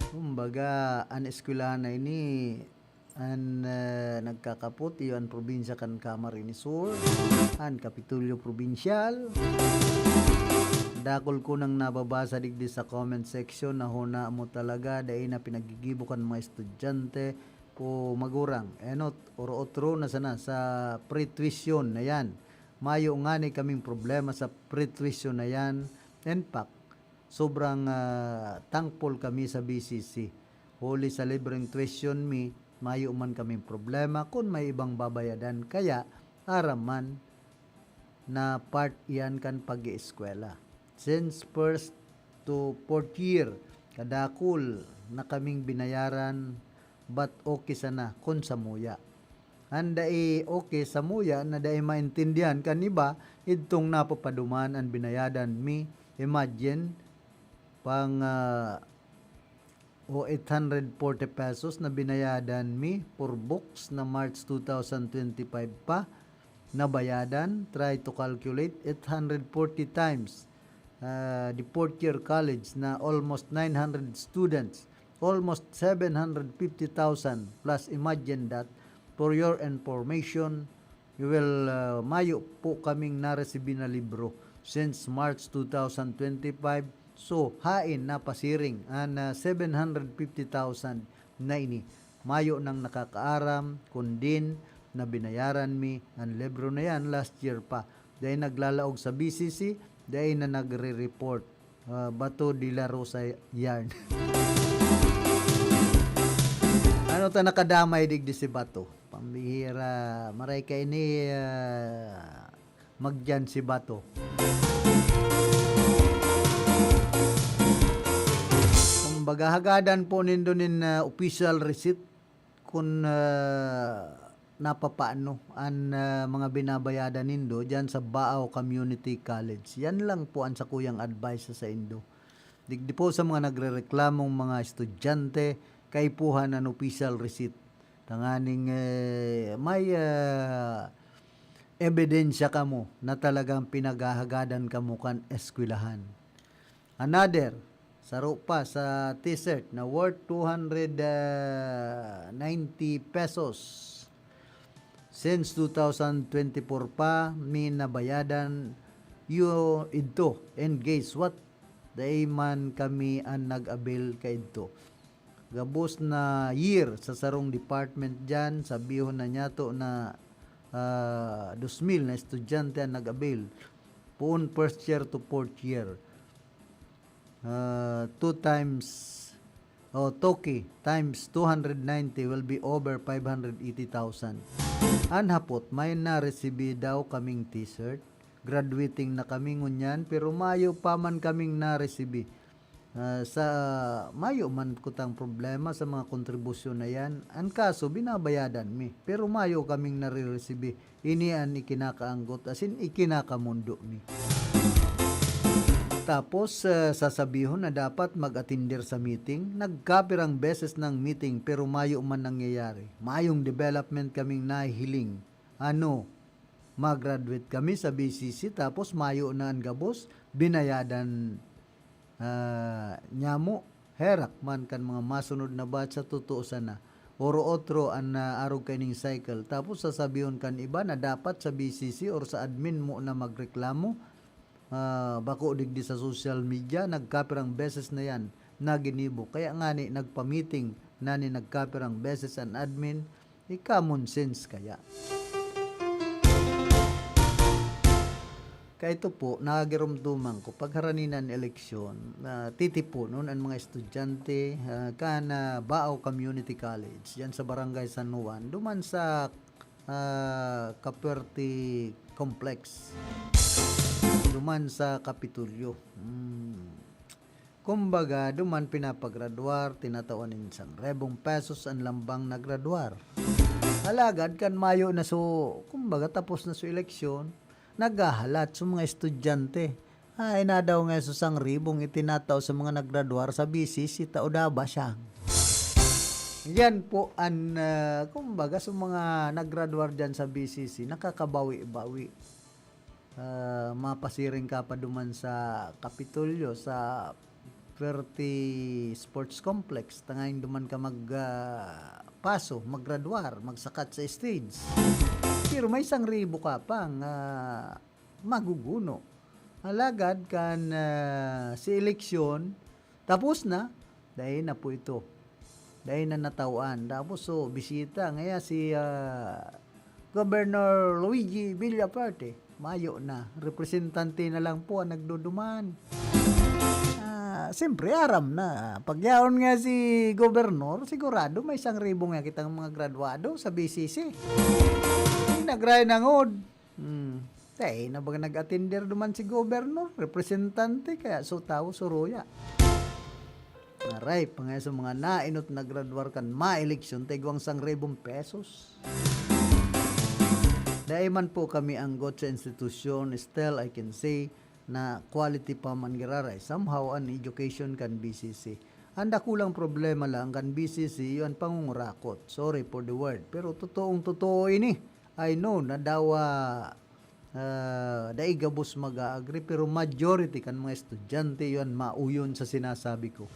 Kumbaga, an eskwelahan na ini, an, ah, nagkakapot, iyo an probinsya kan Camarines Sur, an Kapitolyo Probinsyal. Dakul ko nang nababasa digdi sa comment section na hona mo talaga, dai na pinagigibo kan mga estudyante o magurang. Enot, oro-otro na sana sa pre-tuition na yan. Mayo ngani kaming problema sa pre-tuition na yan. In fact, sobrang, ah, thankful kami sa B C C. Huli sa libreng tuition mi, mayo man kaming problema kun may ibang babayadan. Kaya, aram man na part iyan kan pag-eeskwela. Since first to fourth year, kadakul na kaming binayaran, but okay sana kun samuya. An dai okay, samuya na dai maintindihan kan iba, idtong napapaduman an binayadan mi. Imagine, pang, ah, o eight hundred forty pesos na binayadan mi for books na March two thousand twenty-five pa nabayadan. Try to calculate eight hundred forty times, ah, the fourth year college na almost nine hundred students, almost seven hundred fifty thousand plus. Imagine that. For your information, you will, ah, mayo po kaming naresibi na libro since March two thousand twenty-five. So, haen napasiring an, ah, seven hundred fifty thousand na ini? Mayo nang nakakaaram kun diin na binayaran mi an libro na yan last year pa. Dai naglalaog sa B C C, dai na nagre-report. Ah, Bato de la Rosa yarn. Ano ta nakadamay digdi si Bato? Pambihira, maray kaini, ah, magdiyan si Bato. Kumbaga, hagadan po nindo nin, ah, official receipt kun, ah, napapaano an, ah, mga binabayadan nindo diyan sa Baao Community College. Yan lang po an sakuyang advice sa saindo. Digdi po sa mga nagrereklamong mga estudyante, kaipuhan an official receipt. Tanganing, eh, may, ah, ebidensya kamo na talagang pinaghahagadan kamo kan eskwelahan. Another, saro pa sa T-shirt na worth two hundred ninety pesos. Since two thousand twenty-four pa, mi nabayadan iyo idto. And guess what? Dai man kami an nag-avail kaidto. Gabos na year sa sarong department diyan, sabihon na niyato na, ah, dos mil na estudyante an nag-avail. Poon first year to fourth year. Ah, two times, o, toki times two hundred ninety will be over five hundred eighty thousand. An hapot, may naresibi daw kaming T-shirt. Graduating na kami ngunyan, pero mayo pa man kaming naresibi. Ah, sa mayo man kutang problema sa mga kontribusyon na yan. An kaso, binabayadan mi, pero mayo kaming nariresibi. Ini an ikinakaanggot, asin ikinakamondo mi. Tapos, ah, sasabihon na dapat mag-atinder sa meeting. Nagkapirang beses ng meeting pero mayo man nangyayari. Mayong development kaming nahihiling. Ano, ma-graduate kami sa B C C tapos mayo na an gabos, binayadan, ah, nyamo. Herak man kan mga masunod na batch sa totoo sana. Oro-otro an, ah, arog kaining cycle. Tapos sasabihon kan iba na dapat sa B C C or sa admin mo na magreklamo. Ah, bako digdi sa social media, nagkapirang beses na yan na ginibo. Kaya ngani nagpa-meeting na ni nagkapirang beses an admin, i-common sense kaya. Kaya ito po, nagirumduman ko, pagharaninan eleksyon, ah, titipunon ang mga estudyante, ah, kan, ah, Bao Community College, yan sa Barangay San Juan, duman sa, ah, Capuerte Complex, duman sa Kapitolyo. Hmm. Kumbaga, duman pinapagraduar, tinatawan nin isang rebong pesos an lambang nagraduar. Alagad kan mayo na so, kumbaga, tapos na so eleksyon, naghahalat so mga estudyante. Ay, nadaw nga so sangribong itinatao sa mga nagraduar sa B C C ta o daba siya. Yan po an, ah, kumbaga, sa mga nagraduar dyan sa B C C, nakakabawi-bawi. Ah, mapasiring ka pa duman sa Kapitolyo, sa Fuerte Sports Complex, tanganing duman ka mag, ah, paso, maggraduar, magsakat sa stage. Pero may isang ribo ka pang, ah, maguguno. Alagad kan, ah, si eleksyon, tapos na, dai na po ito. Dai na natawan. Tapos, so, bisita ngaya si, ah, Governor Luigi Villafuerte. Mayo na. Representante na lang po ang nagduduman. Ah, siyempre, aram na. Pagyaon nga si Gobernador, sigurado may isang ribo nga kitang mga graduado sa B C C. Di nagray nangod. Hmm. Tay, na baga nag-atinder duman si Gobernador, representante, kaya so tawo suruya. Aray, pangay sa mga nainot na graduar kan maeleksyon, tigwang sang ribong pesos. Dai man po kami anggot sa institusyon, still I can say na quality pa man giraray. Somehow, an education kan B C C. Ang dakulang problema lang kan B C C, iyo an pangungurakot. Sorry for the word. Pero totoong totoo ini. I know na dawa, ah, dai gabos mag-a-agree, pero majority kan mga estudyante yon mauyon sa sinasabi ko.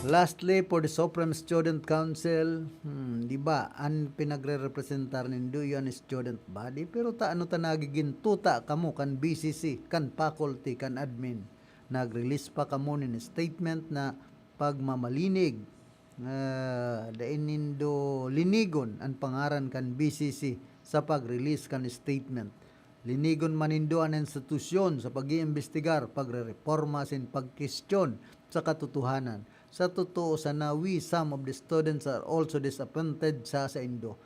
Lastly, for the Supreme Student Council, hmm, di ba, an pinagre-representar nindo iyo an student body, pero ta ano ta nagigin tuta kamo kan B C C, kan faculty, kan admin? Nag-release pa kamo nin statement na pagmamalinig, ah, dai nindo linigon an pangaran kan B C C sa pag-release kan statement. Linigon man nindo an institusyon sa pag-iimbestigar, pagrereporma asin pagkestyon sa katotohanan. Sa totoo sana, we, some of the students are also disappointed sa saindo.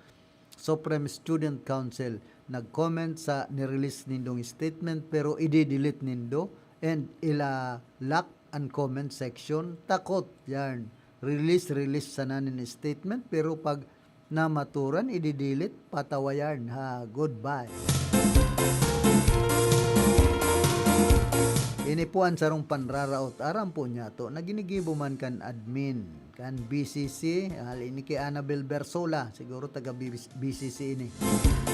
Supreme Student Council nag-comment sa nirelease nindong statement, pero i-delete nindo and ila-lock an comment section. Takot, yarn. Release, release sana nin statement, pero pag namaturan, i-delete, patawa yarn, ha. Goodbye. Ini po an sarong panraraot. Aram po niya to, na ginigibo man kan admin, kan B C C, hali ni ki Annabel Bersola, siguro taga B C C ini.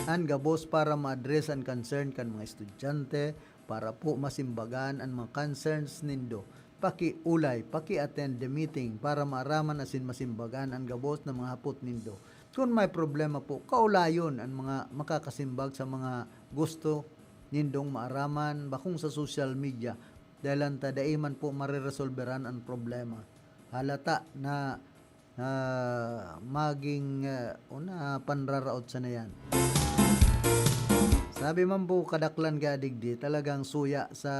An gabos para ma-address an concern kan mga estudyante, para po masimbagan an mga concerns nindo. Pakiulay, paki-attend the meeting para maaraman asin masimbagan an gabos na mga hapot nindo. Kun may problema po, kaulayon an mga makakasimbag sa mga gusto nindong maaraman, bakong sa social media, dahil ta dai man po mareresolberan an problema. Halata na, ah, maging, ah, una, panraraot sana yan. Sabi man po, kadaklan kaya digdi, talagang suya sa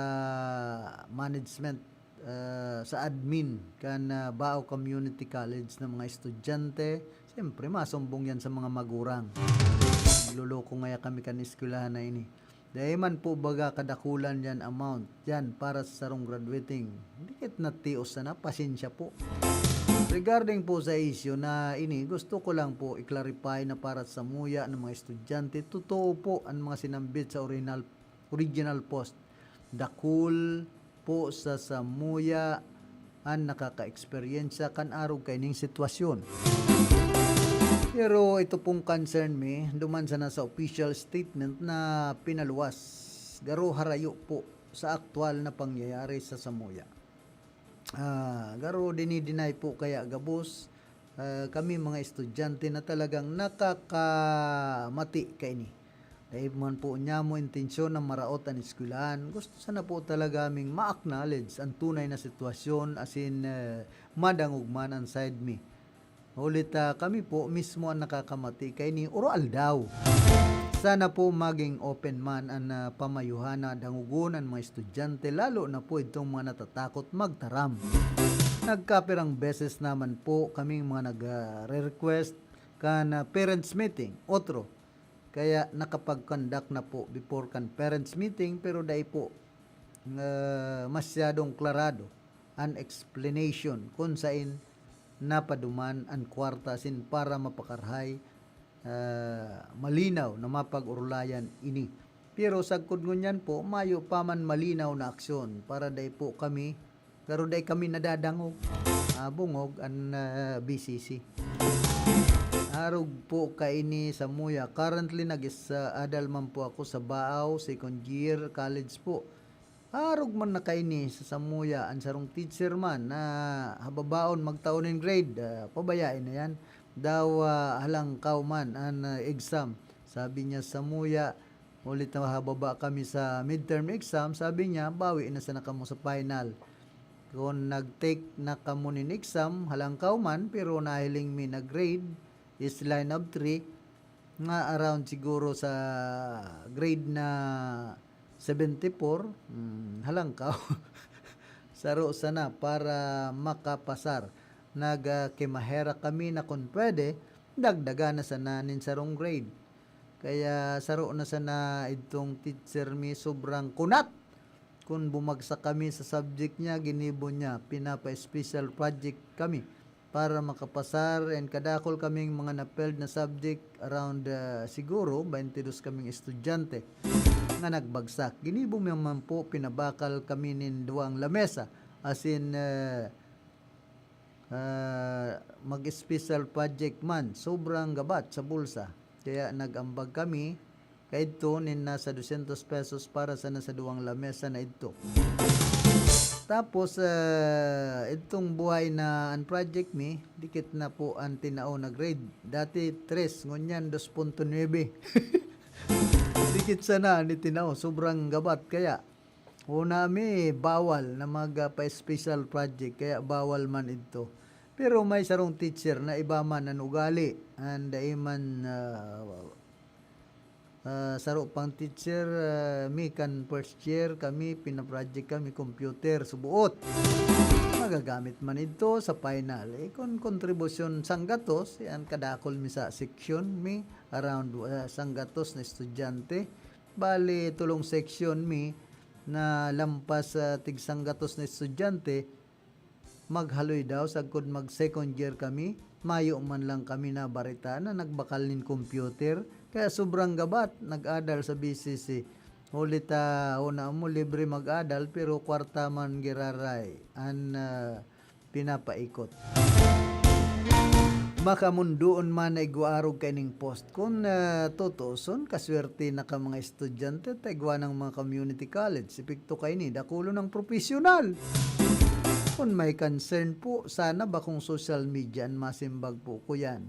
management, ah, sa admin kan, ah, Bao Community College ng mga estudyante. Siyempre, masumbong yan sa mga magurang. Nagloloko ngaya kami kan eskwelahan na ini. Dai man po baga kadakulan yan amount yan para sa sarong graduating. Dikit na tios sana, pasensya po. Regarding po sa issue na ini, gusto ko lang po i-clarify na para sa muya ng mga estudyante, totoo po ang mga sinambit sa original, original post. dakul po sa samuya an nakakaeksperyensya kan arog kaining sitwasyon. Pero ito pong concern mi, duman sana sa official statement na pinaluwas, garo harayo po sa aktual na pangyayari sa samuya. Ah, garo dinidinay po kaya gabos, ah, kami mga estudyante na talagang nakakamati kaini. Dai man po niamo intensyon na maraot an eskwelahan. Gusto sana po talaga ming ma-acknowledge an tunay na sitwasyon, asin, eh, madangog man an side mi. Huli ta kami po mismo an nakakamati kaini oro-aldaw. Sana po maging open man an, ah, pamayohan na dangogon an mga estudyante, lalo na po itong mga natatakot magtaram. Nagkapirang beses naman po kaming mga nag, ah, re-request kan, ah, parents meeting, otro. Kaya nakapag-conduct na po before kan parents meeting, pero dai po, ah, masyadong klarado an explanation kun sain napaduman an kwarta asin para mapakarahay, ah, malinaw na mapag-orolayan ini. Pero sagkod ngunyan po, mayo pa man malinaw na aksyon para dai po kami, garo dai kami nadadangog, ah, bungog an, ah, B C C. Arog po kaini samuya. Currently, nag-is-, ah, adal man po ako sa Baao, second year, college po. Arog man na kaini sa samuya, an sarong teacher man na hababaon magtao nin grade, ah, pabayae na yan. Daw, ah, halangkaw man an, ah, exam. Sabi niya samuya, huli ta hababa kami sa midterm exam, sabi niya, "Bawi na sana kamo sa final." Kun nag-take na kamo nin exam, halangkaw man, pero nahiling mi na grade is line of three, nga around siguro sa grade na seventy-four, hmm, halangkaw. Saro sana para makapasar. Nag, ah, kimaherak kami na kun pwede, dagdagan na sana nin sarong grade. Kaya saro na sana idtong teacher mi sobrang kunat. Kun bumagsak kami sa subject niya, ginibo niya, pinapa-special project kami para makapasar, and kadakul kaming mga na-failed na subject, around, ah, siguro, baintidos kaming estudyante nga nagbagsak. Ginibo mi man po, pinabakal kami nin duwang lamesa, asin, ah, ah, mag-special project man, sobrang gabat sa bulsa. Kaya nag-ambag kami kaidto nin nasa dosyentos pesos para sana sa duwang lamesa na idto. Tapos, ah, idtong buhay na an project mi, dikit na po an tinao na grade. Dati, tres, ngunyan, dos punto nuebe. Dikit sana an itinao, sobrang gabat. Kaya, una mi, bawal na mag, ah, pa-special project, kaya bawal man idto. Pero may sarong teacher na iba man an ugali, an dai man, ah, ah, saro pang teacher, ah, mi kan first year, kami, pina-project kami computer, suboot. Magagamit man idto sa final. Eh, kun kontribusyon sanggatos, yan, kadakul mi sa section mi, around, ah, sanggatos na estudyante. Bali, tolong section mi, na lampas sa tigsanggatos na estudyante, maghaloy daw sagkod mag-second year kami, mayo man lang kami nabareta na nagbakal nin computer, kaya sobrang gabat nag-adal sa B C C. Huli ta, una mo, libre mag-adal, pero kwarta man giraray an, ah, pinapaikot. Makamundoon man na igwa arog kaining post. Kun, ah, tutuoson, kaswerte na ka mga estudyante ta igwa nang mga community college, epekto kaini, dakulon ang propesyonal. Kun may concern po, sana bakong social media an masimbag po kuyan.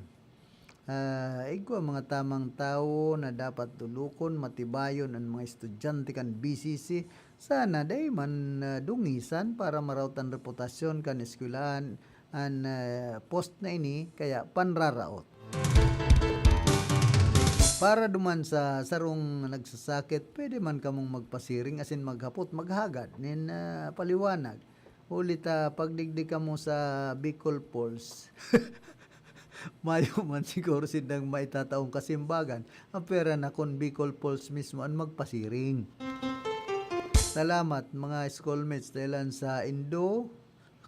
Ah, igwa mga tamang tawo na dapat tulukon, matibayon an mga estudyante kan B C C. Sana dai man, ah, dungisan para maraot an reputasyon kan eskwelahan an, ah, post na ini, kaya panraraot. Para duman sa sarong nagsasakit, pwede man kamong magpasiring asin maghapot, maghagad nin, ah, paliwanag. Huli ta, pagdigdi kamo sa Bicol Pulse, mayo man siguro sindang maitataong kasimbagan. Ang pwera na kun Bicol Pulse mismo an magpasiring. Salamat, mga schoolmates, dahilan sa indo,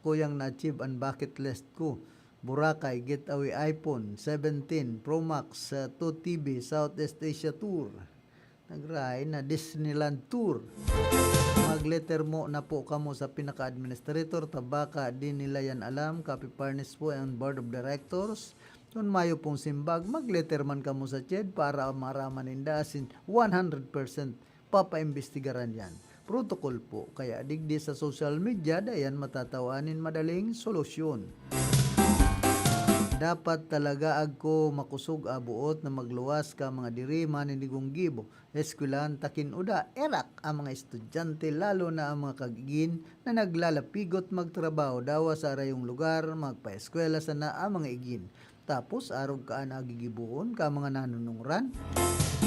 kuyang na-achieve an bucket list ko. Boracay, getaway iPhone seventeen Pro Max, ah, two T B, Southeast Asia Tour. Nagrahay na Disneyland Tour. Mag-letter mo na po kamo sa pinaka-administrator, ta baka di nila yan alam, copy furnish po ang board of directors. Kun mayo pong simbag, mag-letter man kamo sa CHED para maaraman ninda, asin one hundred percent papaimbestigaran yan. Protocol po, kaya digdi sa social media, dayan matataw-an nin madaling solusyon. Dapat talaga agko makosog a boot na magluwas ka mga diri maninigong gibo. Eskwelahan ta kin uda, erak ang mga estudyante, lalo na ang mga kag-igin na naglalapigot magtrabaho dawa sa arayong lugar, magpaeskwela sana ang mga igin. Tapos, arog ka an gigibohon ka mga nanunungran?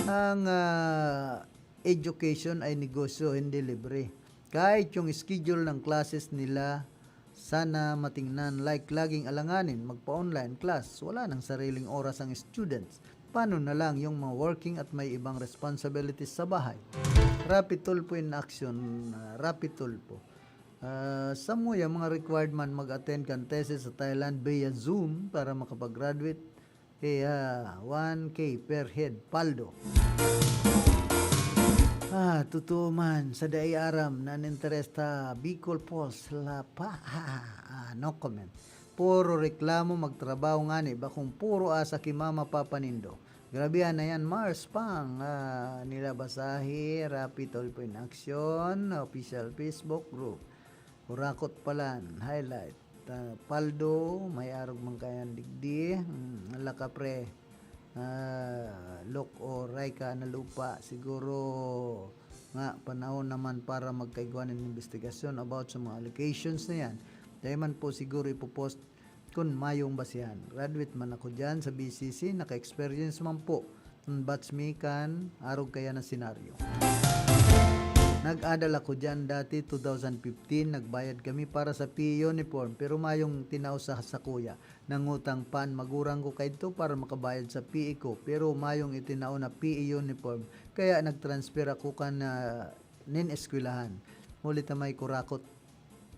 Ang, ah, education ay negosyo, hindi libre. Kahit yung schedule ng classes nila, sana matingnan, like laging alanganin, magpa-online class, wala nang sariling oras ang students. Paano na lang yung mga working at may ibang responsibilities sa bahay? Rapi Tulfo in action, ah, Rapi Tulfo. Ah, samuya mga required man mag-attend kan thesis sa Thailand via Zoom para makapag-graduate. Kaya one K per head paldo. Ah, totoo man, sa dai aram na an interes ta Bicol Post, la pa, ah, no comment. Puro reklamo, magtrabaho ngani, bakong puro asa ki mama papa nindo. Grabehan na yan, Mars Pang, ah, nila basahi, Rapi Tulfo in Action, official Facebook group. Kurakot palan, highlight. Ta-, paldo, may arog man kaiyan digdi. Hmm, ala ka, pre. Ah, Lok o Raika na lupa. Siguro nga panahon naman para magkaigwa nin imbestigasyon about sa mga allegations na yan. Dai man po siguro ipopost kun mayong basihan. Graduate man ako diyan sa B C C, naka-experience man po. Ang batch mi kan arog kaya na senaryo. Nag-adal ako diyan dati, two thousand fifteen, nagbayad kami para sa P E uniform, pero mayong tinao sa sakuya. Nangutang pa an magurang ko kaidto para makabayad sa P E ko, pero mayong itinao na P E uniform, kaya nag-transfer ako kan, ah, nin eskwelahan. Huli ta may kurakot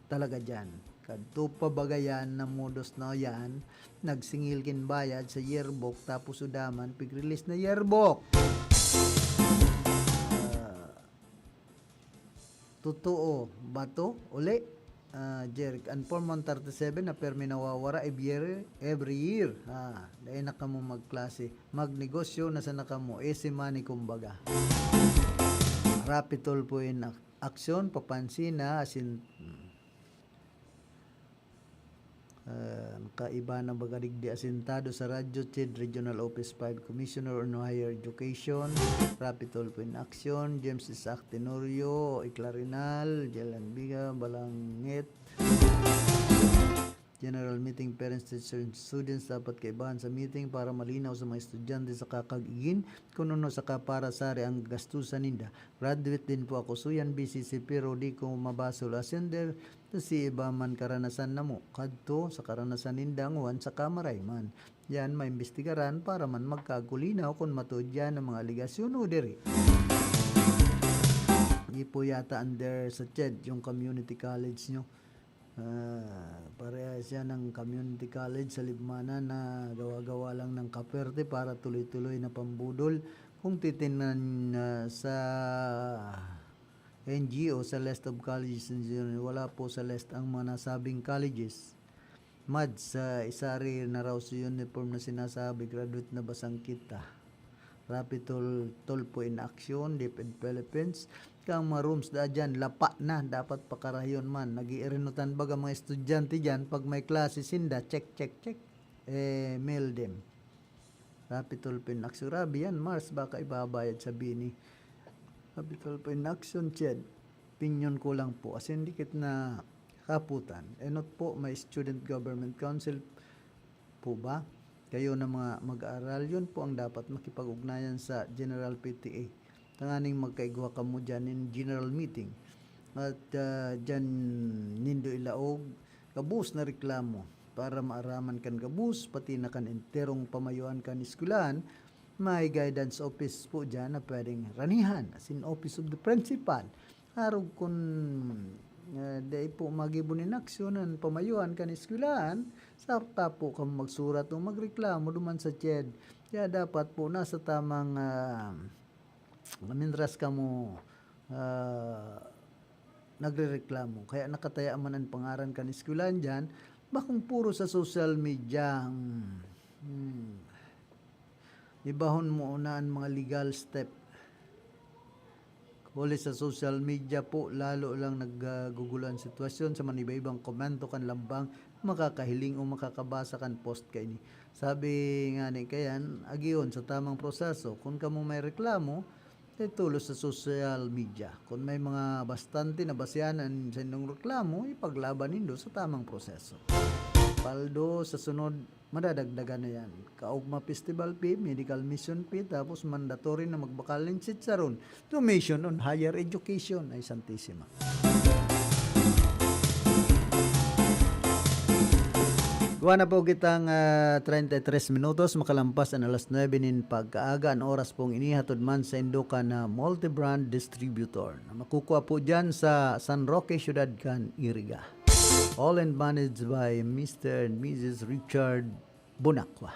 talaga diyan. Kadto pa baga yan na modos na yan, nagsingil kin bayad sa yearbook, tapos uda man pig-release na yearbook. Ah, totoo ba to? Uli? Ah, Jeric, an Form one thirty-seven na permi nawawara every year, every year. Ah, dai na kamo magklase. Magnegosyo na sana kamo. Easy money, kumbaga. Rapi Tulfo in ak-, aksyon, papansin na, asin, hmm. Ah, kaiba na baga digdi asentado sa radyo, CHED Regional Office five Commissioner on Higher Education, Rapi Tulfo in Action, James Isaac Tenorio, Iclarinal, Jalan Biga, Balangit. General meeting, parents, teachers, and students, dapat kaibahan sa meeting para malinaw sa mga estudyante sa kakag-igin kung ano saka para sari ang gastusan ninda. Graduate din po ako, suyan B C C, pero di ko mabasol asender, kasi iba man karanasan namo. Kadto sa karanasan ninda, nguan sa kamaray man. Yan, maimbestigaran para man magkagulinaw kung matuod yan ang mga aligasyon o diri. Di po yata under sa CHED yung community college nyo. Ah, parehas yan ng community college sa Libmanan na gawa-gawa lang ng kaperte para tuloy-tuloy na pambudol. Kung titingnan, ah, sa N G O, sa list of colleges in June, wala po sa list ang mga nasabing colleges. Mads, sa isari na raw sa uniform na sinasabi, graduate na ba sangkita? Rapi Tul-, Tulfo in action, DepEd Philippines. Kang mga rooms da dyan, lapa na, dapat pakarahiyon man. Nag-iirinutan baga mga estudyante dyan, pag may klase sinda, check, check, check. Eh, mail them. Rapi Tulfo in action, grabe yan, Mars, baka ibabayad sa bini. Rapi Tulfo in action, CHED. Opinyon ko lang po, asin dikit na kaputan. Enot po, may Student Government Council po ba? Kayo na mga mag-aaral, yun po ang dapat makipag-ugnayan sa General P T A. Tanganing magkaigwa kamo dyan in general meeting. At, ah, dyan nindo ilaog gabos na reklamo para maaraman kan gabos, pati na kan enterong pamayoan kan eskwelahan. May guidance office po dyan na pwedeng ranihan, as in office of the principal. Arog kun, ah, dai po magibo nin aksyon an pamayoan kan eskwelahan, saka po kamo magsurat o magreklamo duman sa CHED. Kaya dapat po nasa tamang, ah, Mintras kamo, ah, nagrereklamo, kaya nakataya man an pangaran kan eskwelahan diyan, bakong puro sa social media. Hmm. Hmm. Ibahon mo na an mga legal step. Huli sa social media po, lalo lang naggugulo an sitwasyon sa maniba-ibang komento kan lambang makakahiling o makakabasa kan post kaini. Sabi nga ni kayan, agihon sa tamang proseso. Kun kamo may reklamo, itulos sa social media. Kun may mga bastante na basehan an saindong reklamo, ipaglaban nindo sa tamang proseso. Paldo sa sunod, madadagdagan na yan. Kaugma festival fee, medical mission fee, tapos mandatory na magbakal ng chicharon. Donation on higher education. Ay, Santisima. Gawa na po kitang, ah, treinta y tres minutos, makalampas an alas nuebe nin pagkaaga. An oras pong ini hatod man saindo kan, ah, multi-brand distributor na makukua po dyan sa San Roque, siyudad kan Iriga. Owned and managed by Mister and Missus Richard Bonacqua.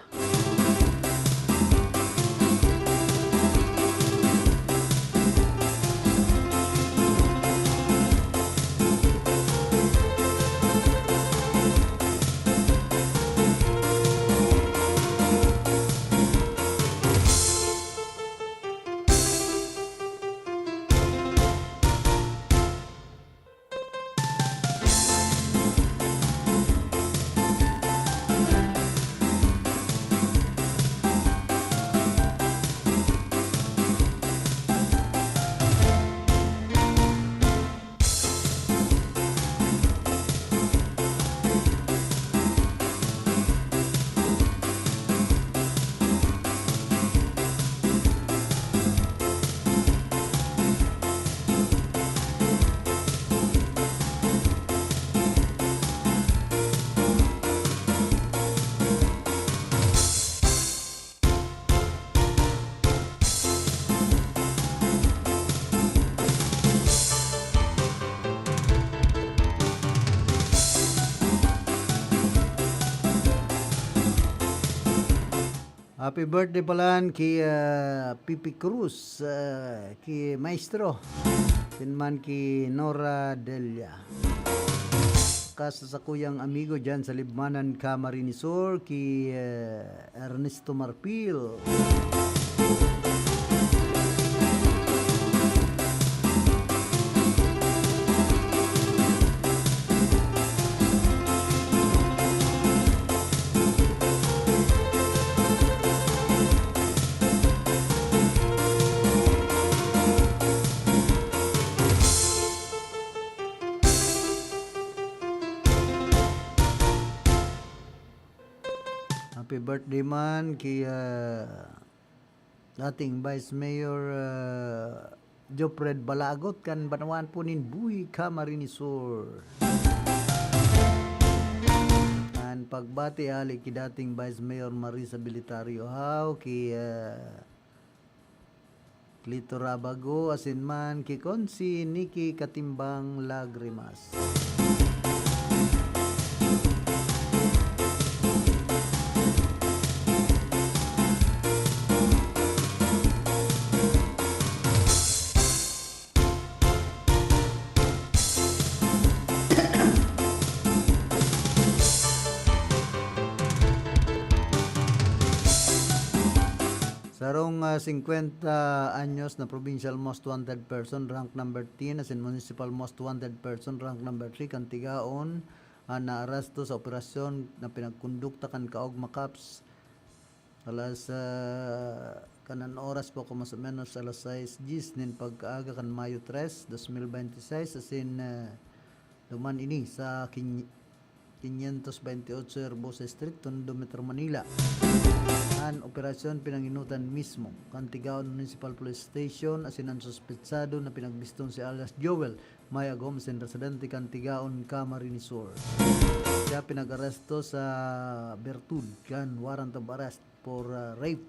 Happy birthday pala ki, ah, Pipi Cruz, ah, ki Maestro, asin man ki Nora Delia. Kas sa sakuyang amigo dyan sa Libmanan, Camarines Sur, ki, ah, Ernesto Marfil. Happy birthday man ki, ah, dating Vice Mayor, ah, Jopred Balagot kan Banwaan po nin Buhi, Camarines Sur. An pagbati hali ki dating Vice Mayor Marisa Belitario Hao, ki, ah, Clito Rabago, asin man ki Consi Nikki Katimbang Lagrimas. Sarong, ah, singkwenta anyos na provincial most wanted person, rank number ten, asin municipal most wanted person, rank number three, kan Tigaon, an naaresto sa operasyon na pinagkondukta kan Kaogma Cops. Alas, ah, kanan oras po, kung mas o menos alas sais diyes nin pagkaaga kan Mayo tres, dos mil bente seis, asin, ah, duman ini sa kin-, quinientos veintiocho Herbosa Street, Tondo, Metro Manila. An operasyon pinanginutan mismo kan Tigaon Municipal Police Station, asin an suspetsado na pinagbiston si alias Joel, mayagom asin residente kan Tigaon, Camarines Sur. Siya pinag-aresto sa birtud kan warrant of arrest for, uh, rape,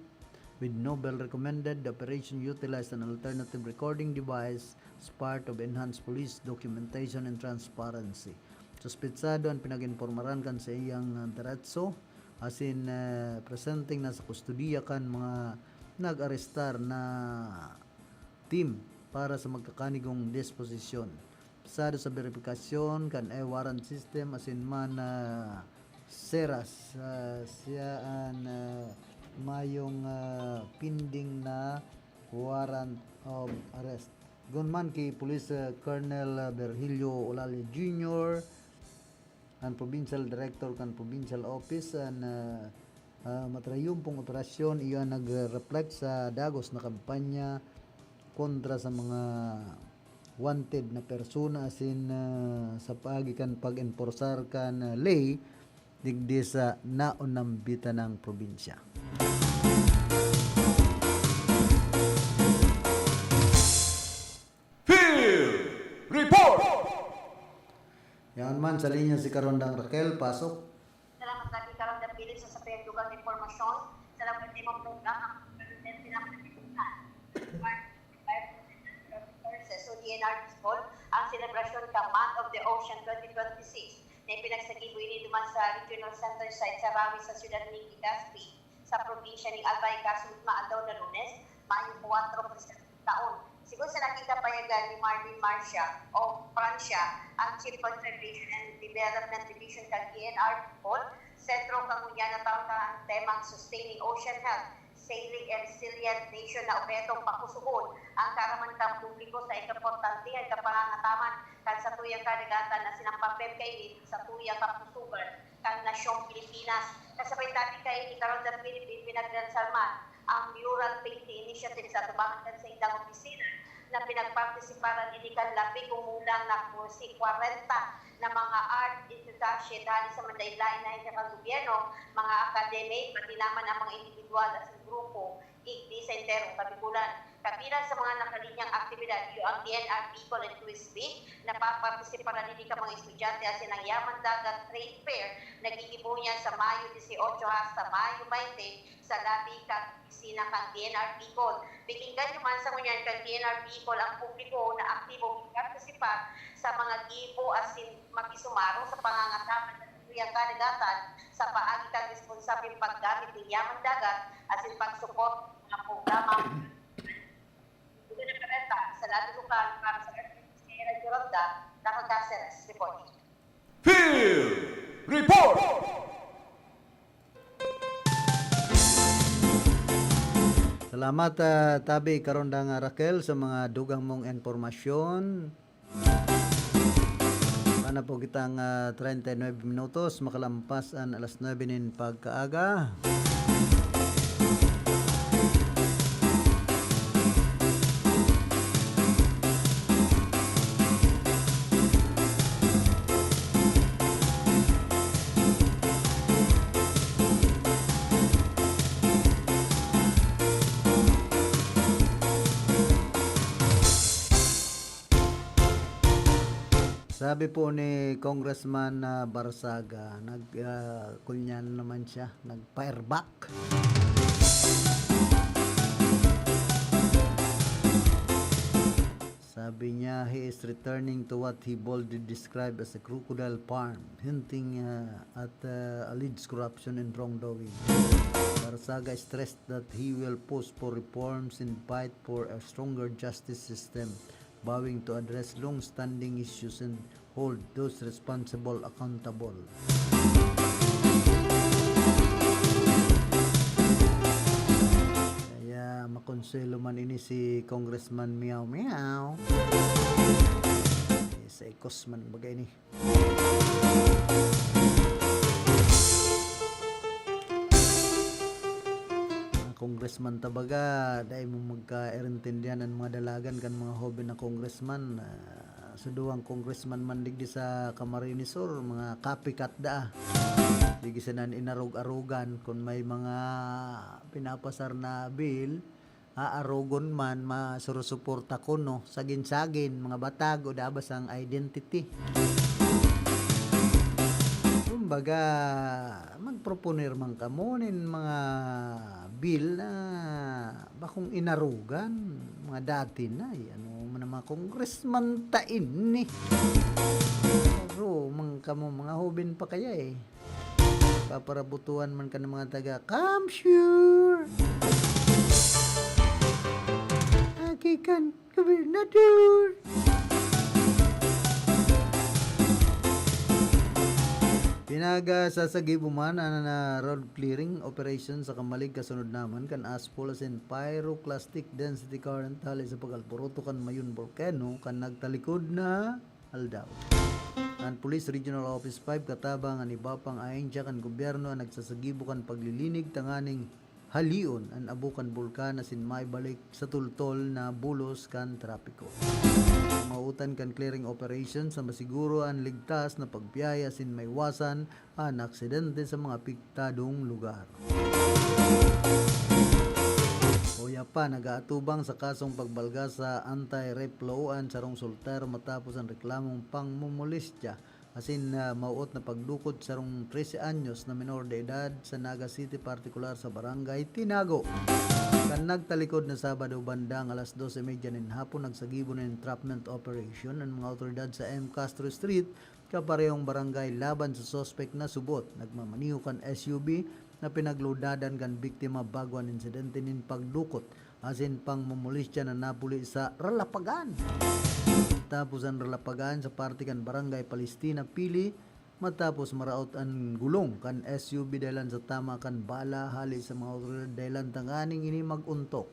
with Nobel recommended the operation utilized an alternative recording device as part of enhanced police documentation and transparency. Suspetsado an pinag-impormaran kan saiyang, uh, deretso, asin, uh, presenteng nasa kustodiya kan mga nag-arestar na team para sa magkakanigong disposisyon. Pasado sa beripikasyon kan e-warrant system asin man, ah, seras, ah, siya an, ah, mayong, ah, pending na warrant of arrest. Gunman ki Police, ah, Colonel, ah, Virgilio Olale Junior, an Provincial Director kan Provincial Office, an, ah, ah, matrayumpong operasyon, iyo an nag-reflect sa dagos na kampanya kontra sa mga wanted na persona asin, ah, sa paagi kan pag-enporsar kan, ah, ley digdi sa naonambitanang probinsya. Field Report! Yan man, sa linya si Karondang Raquel, pasok. Salamat lagi, Karondang Philip, sa sabayang dugang na impormasyon. Sa labot nimo programa, ang Presidente na Pilipinas, Martin Resources o D N R Bicol, ang selebrasyon ka Month of the Ocean twenty twenty-six na ipinagsagibo ini duman sa Regional Center Site sa Rawi sa siyudad nin Legazpi, sa probinsya nin Albay, kasunod maadlaw na Lunes, Mayo kuwatro, presenteng taon. Sigon sa nagin kapayagan ni Marlene Marcia o Francia, ang Chief Conservation and Development Division kan D N R Bicol, sentro kan ngunyan na taon na ang temang Sustaining Ocean Health, Sailing and Resilient Nation na obhetong pakusugon ang kaaraman kan publiko sa importante kan kapangangataman kan satuyang kadagatan asin an papel kaini sa satuyang kapusugan kan nasyong Pilipinas. Kasabay tabi kaini, Karondang Philip, ipinaglansar man ang mural painting initiative sa atubangan kan saindang opisina na pinagpartisiparan ini kan labi kumulang na si kwarenta na mga art enthusiast hali sa manlaen-laen na ahensya kan gobyerno, mga akademik, pati na man ang mga indibidwal asin grupo digdi sa enterong Kabikulan. Kabilang sa mga nakalinyang aktibidad, iyo ang D N R Bicol and Quiz Bee, na papartisiparan ini kan mga estudyante asin ang Yaman Dagat Trade Fair na gigibohon niyan sa Mayo dieciocho hasta Mayo veinte sa labi kan opisina kan D N R Bicol. Pakinggan niyo man sa ngunyan kan D N R Bicol ang publiko na aktibo magpartisipar sa mga gibo asin makisumaro sa pangangataman sa satuyang kadagatan sa paagi kan responsableng paggamit nin yaman dagat asin pagsuporta sa mga programa. Duga na kareta sa lado lokal para sa R T C Radyo Ronda, Rafa Caceres reporting. Field Report! Salamat, ah, tabi, Karondang Raquel, sa mga dugang mong impormasyon. Sana po kitang, ah, treinta y nueve minutos, makalampas an alas nuebe nin pagkaaga. Sabi po ni Congressman, ah, Barzaga, nag, ah, kunyan naman siya, nag-fireback. Sabi niya, he is returning to what he boldly described as a crocodile farm, hinting, ah, at, ah, alleged corruption and wrongdoing. Barzaga stressed that he will push for reforms and fight for a stronger justice system, vowing to address long-standing issues and hold those responsible accountable. Kaya makonsuelo man ini si Congressman Meow Meow. Eh, sa ikos man baga ini. Mga congressman ta baga, dai mo magkaintindihan an mga dalagan kan mga hoben na congressman. Ah, sa duwang congressman man digdi sa Camarines Sur, mga copycat daa. Digdi sana inarog-arogan kun may mga pinapasar na bill, aarogon man, masurusuporta kuno, sagin-sagin, mga batag o dabas ang identity. Kumbaga, magproponer man kamo nin mga bill na bakong inarogan, mga dati na, eh. Ano man ang mga congressman ta ini? Pero man kamo, mga hoben pa kaya, eh. Paparabutuhan man ka ng mga taga, "Come sure!" kan gobernador. Pinagasasagibo man an, ah, road clearing operation sa Camalig kasunod naman kan asphalt asin pyroclastic density current hali sa pag-alboroto kan Mayon Volcano kan nagtalikod na aldaw. An Police Regional Office five katabang an iba pang ahensya kan gobyerno an nagsasagibo kan paglilinig tanganing halion an abo kan bulkan asin maibalik sa tultol na bulos kan trapiko. Maotan kan clearing operation sa masiguro an ligtas na pagbiyahe asin maiwasan an aksidente sa mga apektadong lugar. Oya pa, nag-aatubang sa kasong pagbalga sa anti-rape law an sarong soltero matapos an reklamong pangmomolestya asin, ah, mawot na pagdukot sarong trese anyos na menor de edad sa Naga City, partikular sa Barangay Tinago. Kan nagtalikod na Sabado, bandang alas dos y media nin hapon, nagsagibo na entrapment operation an mga awtoridad sa M Castro Street, kaparehong barangay, laban sa suspek na subot nagmamaneho kan S U V na pinagludadan kan biktima bago an insidente nin pagdukot asin pangmomolestya na napuli sa Ralapagan. Tapos an Ralapagan sa parte kan Barangay Palestina, Pili, matapos maraot an gulong kan S U V dahilan sa tama kan bala hali sa mga awtoridad dahilan tanganing ini mag-ontok.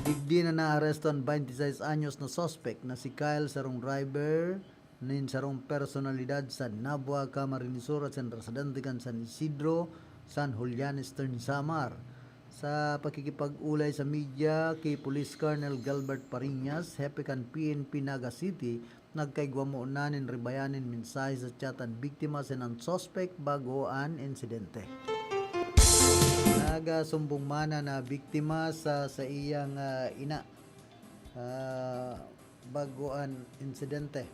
Digdi na naaresto an twenty-six anyos na suspek na si Kyle, sarong driver nin sarong personalidad sa Nabua, Camarines Sur, asin residente kan San Isidro, San Julian, Eastern Samar. Sa pakikipag-olay sa media ki Police Colonel Gilbert Pariñas, hepe kan P N P Naga City, nagkaigwa mo na nin ribayan nin mensahe sa chat an biktima asin an suspek bago an insidente. Nagasumbong man an, ah, biktima sa saiyang, ah, ina, ah, bago an insidente.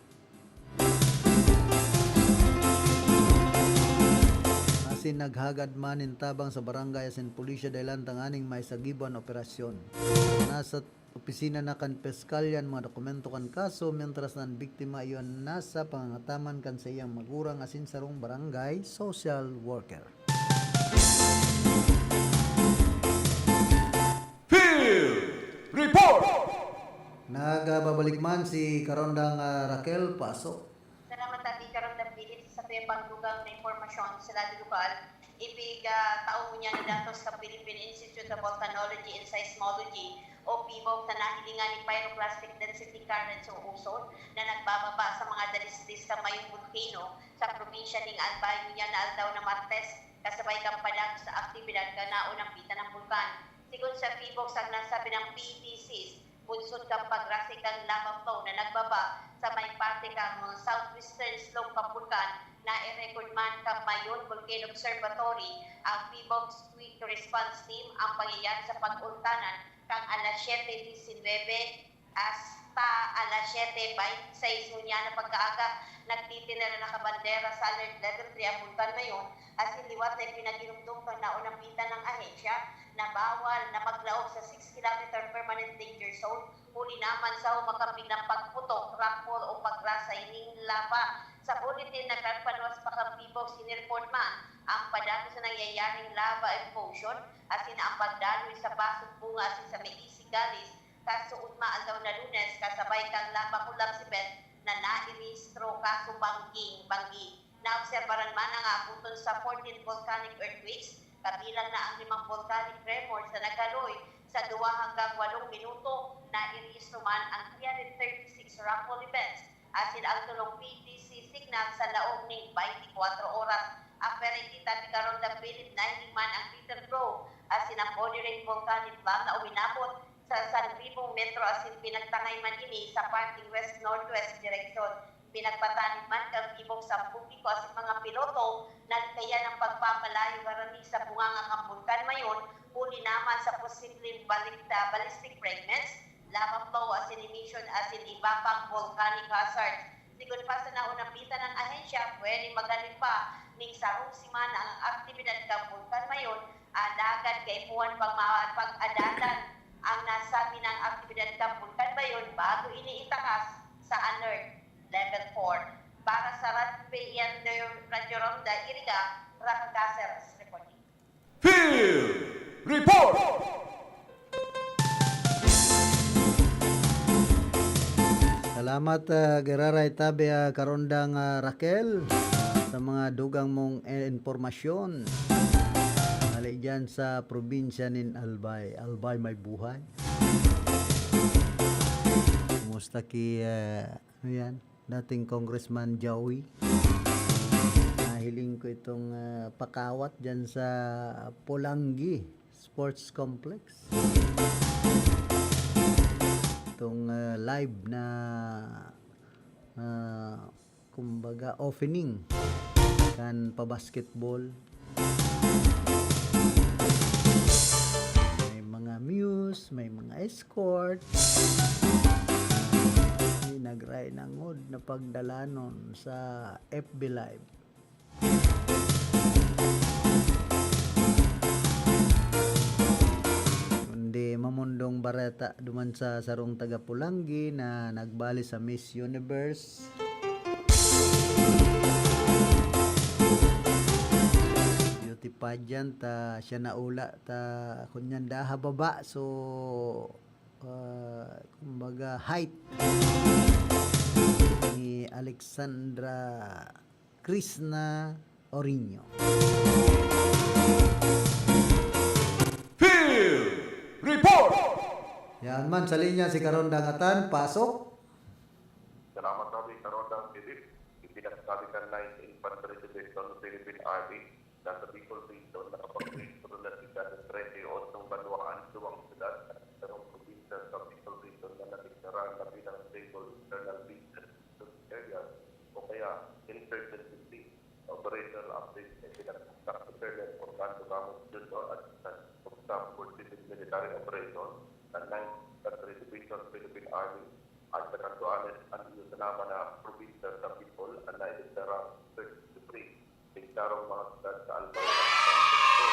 Asin naghagad man nin tabang sa barangay asin pulisya dahilan tanganing maisagibo an operasyon. Nasa opisina na kan piskalya an mga dokumento kan kaso, mientras na an biktima iyo nasa pangangataman kan saiyang magurang asin sarong barangay social worker. Field Report! Nagbabalik man si Karondang, ah, Raquel Paso. Salamat, Ate Karondang Philip, sa sabi pang dugang na impormasyon sa lado lokal. Ipigtao ngunyan ni datos sa Philippine Institute of Volcanology and Seismology o PHIVOLCS na nahilingan ni pyroclastic density currents o uson na nagbababa sa mga dalisdis kan Mayon Volcano sa probinsya ning Albay ngunyan na aldaw na Martes, kasabay kan padagos sa aktibidad kan naunampitan na bulkan. Sigon sa PHIVOLCS, ang nasabi ng P T Cs, bunsod kan pagrasig kan lava flow na nagbaba sa may parte kan southwestern slope kan bulkan, na-record man kan Mayon Volcano Observatory ang PHIVOLCS Quick Response Team ang pangyayari sa pag-ultanan kan alas siyete disinwebe hasta alas siyete baynte sais ngunyan na pagkaaga. Nagtitindera na nakabandera sa Alert Level three ang Bulkan Mayon, asin liwat na ipinaghinumdom kan naunampitan na ahensya na bawal na maglaog sa six kilometer permanent danger zone, huli naman sa humakambing na pagputok, raffle o pagrasay ning lava. Sa bulletin na nagpaluwas pa kan PHIVOLCS, inireport man ang padagos na nangyayaring lava explosion, asin ang pagdaloy sa basong bunga asin sa may isigalis, kasuodma aldaw na Lunes, kasabay kan lava collapse event na nairehistro kasubangging banggi. Naobserbaran man ang abuton sa fourteen volcanic earthquakes, kabilang na ang limang volcanic tremors na naghaloy sa duwa hanggang walong minuto. Nairehistro man ang three hundred thirty-six raffle events asin ang tolong P T C signal sa laog ning baynte kwatro oras. Apwera iti tabi karon nagbilin na man ang Peter Crow asin ang Body Rain Volcanic Plume na uminabot sa sanribong metro asin pinagtangay man ini sa parteng west-northwest direksyon. Pinagpatanid man kan PHIVOLCS sa publiko asin mga piloto na kaya ng pagpapalayo garani sa bunganga kan Bulkan Mayon, huli naman sa posibleng balikta, ballistic fragments, lava flow asin emission asin iba pang volcanic hazards. Sigon pa sa naunampitan ng ahensya, pwede maghalin pa ning sarong semana ang aktibidad kan Bulkan Mayon, alagad kaipuhan pang ma-, pag-adalan ang nasabi ng aktibidad kan Bulkan Mayon bago ini itaas sa alert level four. Para sa Rad-, P N W Radyo Ronda, Iriga, Rafa Caceres reporting. Field Report! Salamat, ah, giraray tabi, ah, karondang, ah, Raquel, sa mga dugang mong, eh, impormasyon. Hali dyan sa probinsya nin Albay. Albay, may buhay. Kumusta ki, ah, ano yan? Dating Congressman Joey. Nahiling ko itong, ah, pakawat dyan sa Polangui Sports Complex. Itong, ah, live na, ah, kumbaga, opening kan pa-basketball. May mga muse, may mga escort. May nagray nangod na pagdalanon sa F B Live. Kundi mamundong bareta duman sa sarong taga Polangui na nagbali sa Miss Universe beauty pageant, ta siya naula, ta kunyan da ha baba, so, ah, kumbaga, height ni Alexandra Krishna Oriño. Field Report! Yan man, sa linya si Karon Dangatan, pasok. Salamat, Robbie. Karondang Philip, ipinagsabi kan Ninth Infantry Division, Philippine Army, na sa Bicol Region, nakapag-rehistro na si Janet Trece, otong banwaan, duwang syudad, at sarong probinsya sa Bicol Region na nadeklara na bilang Stable Internal Peace and Security Area o kaya Insurgency Free. Operational update na ipinagpaksak ni Colonel Orlando Ramos Junior, Assistant Chief of Staff for Civil Military Operation ng Ninth Infantry Division, Philippine Army, at sa Catanduanes, an iyo sa naman na probinsya sa Bicol, an naideklara emergency free. Deklarong mga syudad sa Albay at San Francisco,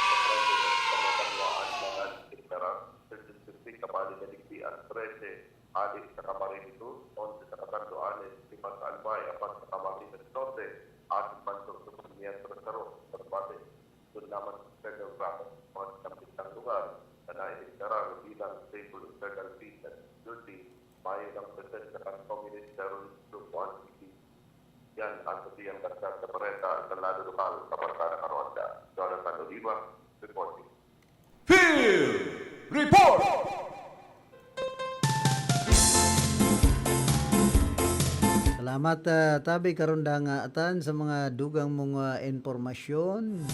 sa Trece at sa Matanwaan, mga deklara emergency free, kabali na digdi an Trece, hali sa Camarines Sur, onse sa Catanduanes, lima sa Albay, apat sa Camarines Norte, asin man sa Supremiento sa Saro, Cotabato. Doon naman sa Federal Ramos, mga sinambit ng lugar na naideklara bilang Stable Internal Peace and Security, mayo ng presensya kan Communist Terrorist Group o N T G. Yan ang satuyang dagdag na bareta sa lado lokal sa Barkada Karonda. Jonathan Oliva, reporting. Field Report! Salamat, ah, tabi, Karon Dangatan, sa mga dugang mong, ah, impormasyon.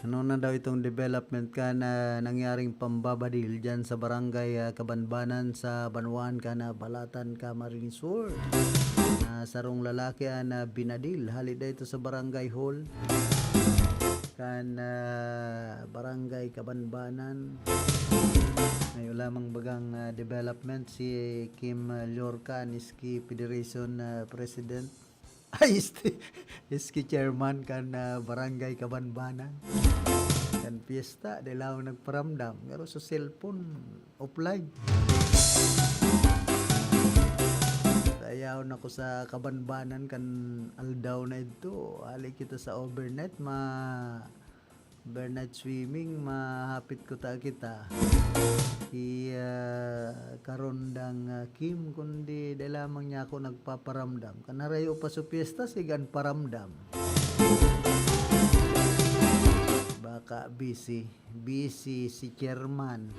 Ano na daw itong development kan nangyaring pambabadil dyan sa barangay, ah, Kabanbanan sa Banwaan kan, ah, Balatan, Camarines Sur? Na sarong lalaki an, ah, binadil. Hali daw ito sa barangay hall kan, ah, barangay Kabanbanan. Ngayon lamang bagang, ah, development si Kim, ah, Llorca, an S K Federation, ah, President. Ay, este, S K Chairman kan, ah, Barangay Kabanbanan. Kan piyesta, dai lang nagparamdam. Pero sa cellphone, offline. Dayaw na ko sa Kabanbanan kan aldaw na idto. Hali kita sa overnight, ma-, overnight swimming, mahapit ko ta kita. Ki, ah, Karondang, ah, Kim, kundi dai lamang niya ako nagpaparamdam. Kan harayo pa sa piyesta, sige an paramdam. Baka busy. Busy si chairman.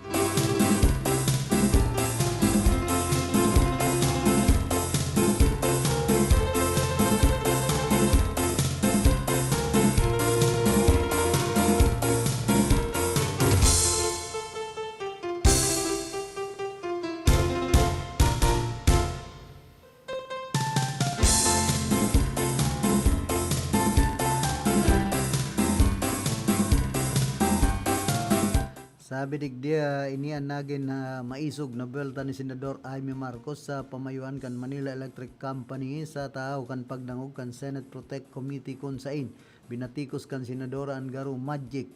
Sabi digdi, ah, ini an nagin, ah, maisog na buwelta ni Senador Imee Marcos sa pamayoan kan Manila Electric Company sa tahaw kan pagdangog kan Senate Protect Committee, kun sain binatikos kan senadora an garo magic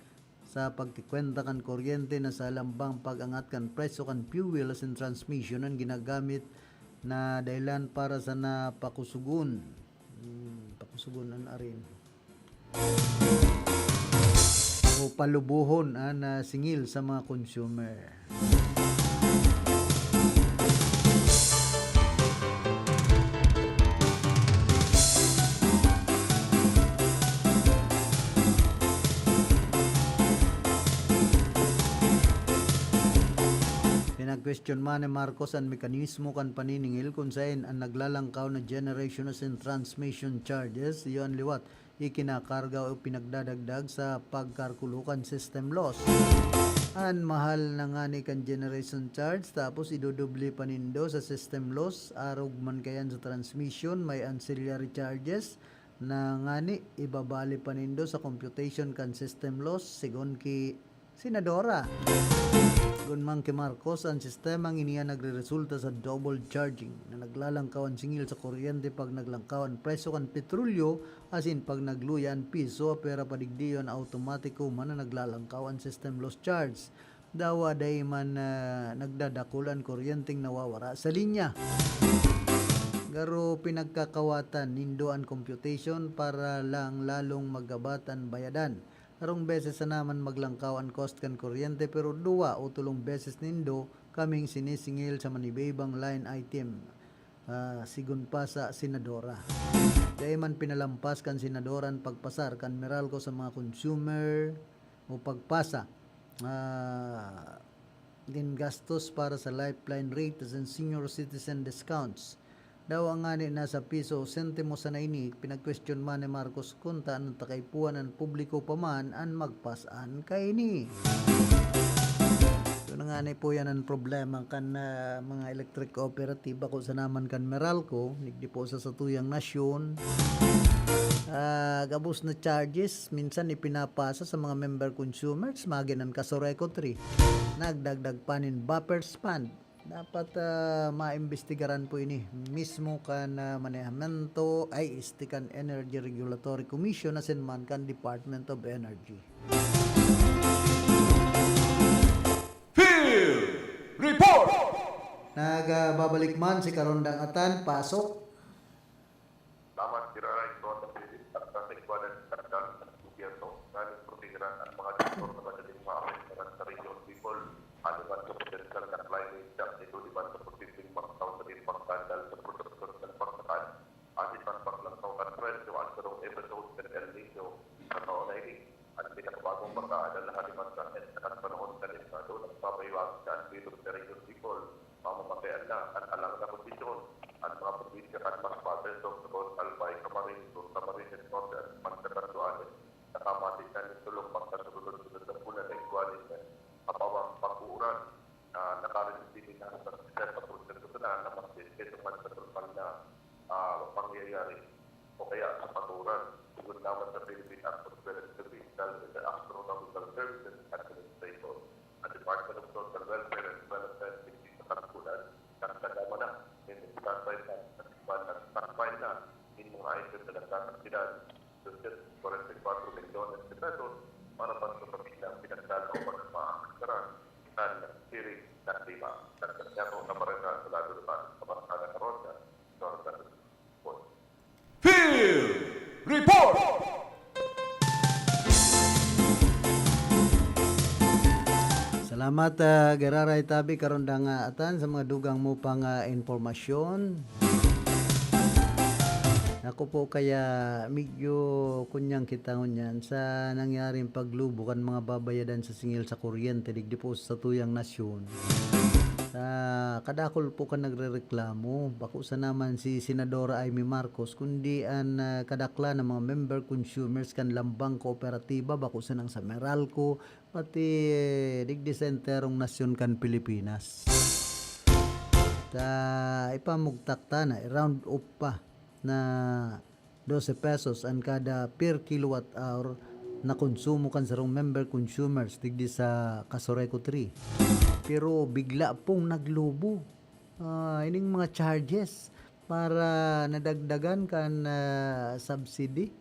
sa pagkikwenta kan kuryente na sa lambang pag-angat kan presyo kan fuel asin transmission an ginagamit na dahilan para sana pakusugon. Hmm, pakusugon an arin. O palubohon an, ah, singil sa mga consumer. Question man ni Marcos an mekanismo kan paniningil kun saen an naglalangkaw na generation asin transmission charges, iyo an liwat ikinakarga o pinagdadagdag sa pagkarkulo kan system loss. An mahal na ngani kan generation charge, tapos idodoble pa nindo sa system loss, arog man kaiyan sa transmission, may ancillary charges na ngani ibabali pa nindo sa computation kan system loss, sigon ki Senadora. Sigon man ki Marcos, an sistemang ini an nagreresulta sa double charging, na naglalangkaw an singil sa kuryente pag naglangkaw an presyo kan petrolyo, asin pag nagluya an piso, pwera padigdion automatiko man na naglalangkaw an system loss charge. Dawa dai man, ah, nagdadakul an kuryenteng nawawara sa linya. Garo pinagkakawatan nindo an computation para lang lalong magabat an bayadan. Sarong beses sana man maglangkaw an cost kan kuryente, pero duwa o tolong beses nindo kaming sinisingil sa manibaybang line item, ah, sigon pa sa senadora. Dai man pinalampas kan senadora an pagpasar kan Meralco sa mga consumer o pagpasa, ah, nin gastos para sa lifeline rate and senior citizen discounts. Dawa ngani nasa piso o sentimo sana ini, pinag-question man ni Marcos kun ta an takaipuhan an publiko pa man an magpas-an kaini. So, na ngani po yan ang problema kan, ah, mga electric cooperative. Ako sa naman kan Meralco, digdi po sa satuyang nasyon. Ah, gabos na charges, minsan ipinapasa sa mga member consumers, magin ang Casureco three. Nagdagdag pa nin buffers fund. Dapat, ah, maimbestigaran po ini mismo kan, ah, manehamento, ay, este kan Energy Regulatory Commission asin man kan Department of Energy. Field Report! Nagbabalik man si Karondang Atan, pasok. Salamat, Giraray. Ito ang nagsisit at sa ikwanan ng tanda ng gobyerno na nagprotehiran ang mga sektor na madaling maapektaran sa rehiyon, Bicol, aliman sa potensyal na climate shock nito liban sa posibleng makataw na impakto dahil sa produksyon ng pagkakan. Asin man paglangkaw kan presyo, ang sarong episode kan El Niño sa taon na ini. Ang pinakabagong pagkaadal na haliman sa esta kan panahon kan estado, nagpapahiwatig na ang bilog na rehiyon, Bicol, mamamatean na an alang na kondisyon. An mga probinsya kan mas Batas, Sorsogon, Albay, Camarines Sur, Camarines Norte, at Mandacario Annex, nakamati na nin tulong pagkasunod-sunod na bulan na igwanin na kabawang pag-uuran, na nakaresistin na sa sesenta porsyento na, na mas disipeso man sa normal na, ah, pangyayari o kaya sa pag-uuran. Sigon naman sa Philippine Atmospheric Survey, Disaster Astronomical Services Administration, ang Department of Social Welfare and Development, digdi sa Kalambunan, nagtagama na nin standby fund, nagtagama na nin mga item na nagkakantidad doscientos cuarenta y cuatro millones de pesos para sa pamilya ang pinagdala o pagkamaaksaran kan siring na klima. Nagkakyato na pareha sa lado naman sa Barangay Karonda, Northern Field Report! Salamat, ah, Giraray Tabi, Karondang, ah, Atan, sa mga dugang mo pang, ah, impormasyon. Ako po, kaya medyo kunyang kita ngunyan sa nangyaring paglubo kan mga babayadan sa singil sa kuryente digdi po sa tuyang nasyon. Ah, kadakul po kan nagrereklamo. Bako sana man si Senadora Imee Marcos, kundi an, ah, kadaklan na mga member consumers kan lambang kooperatiba, bako sanang sa Meralco, pati, eh, digdi sa enterong nasyon kan Pilipinas. Ta ipamugtak ta na, i-round off pa na dose pesos an kada per kilowatt hour na konsumo kan sarong member consumers digdi sa Casureco three. Pero bigla pong naglubo, ah, ining mga charges para nadagdagan kan, ah, subsidy,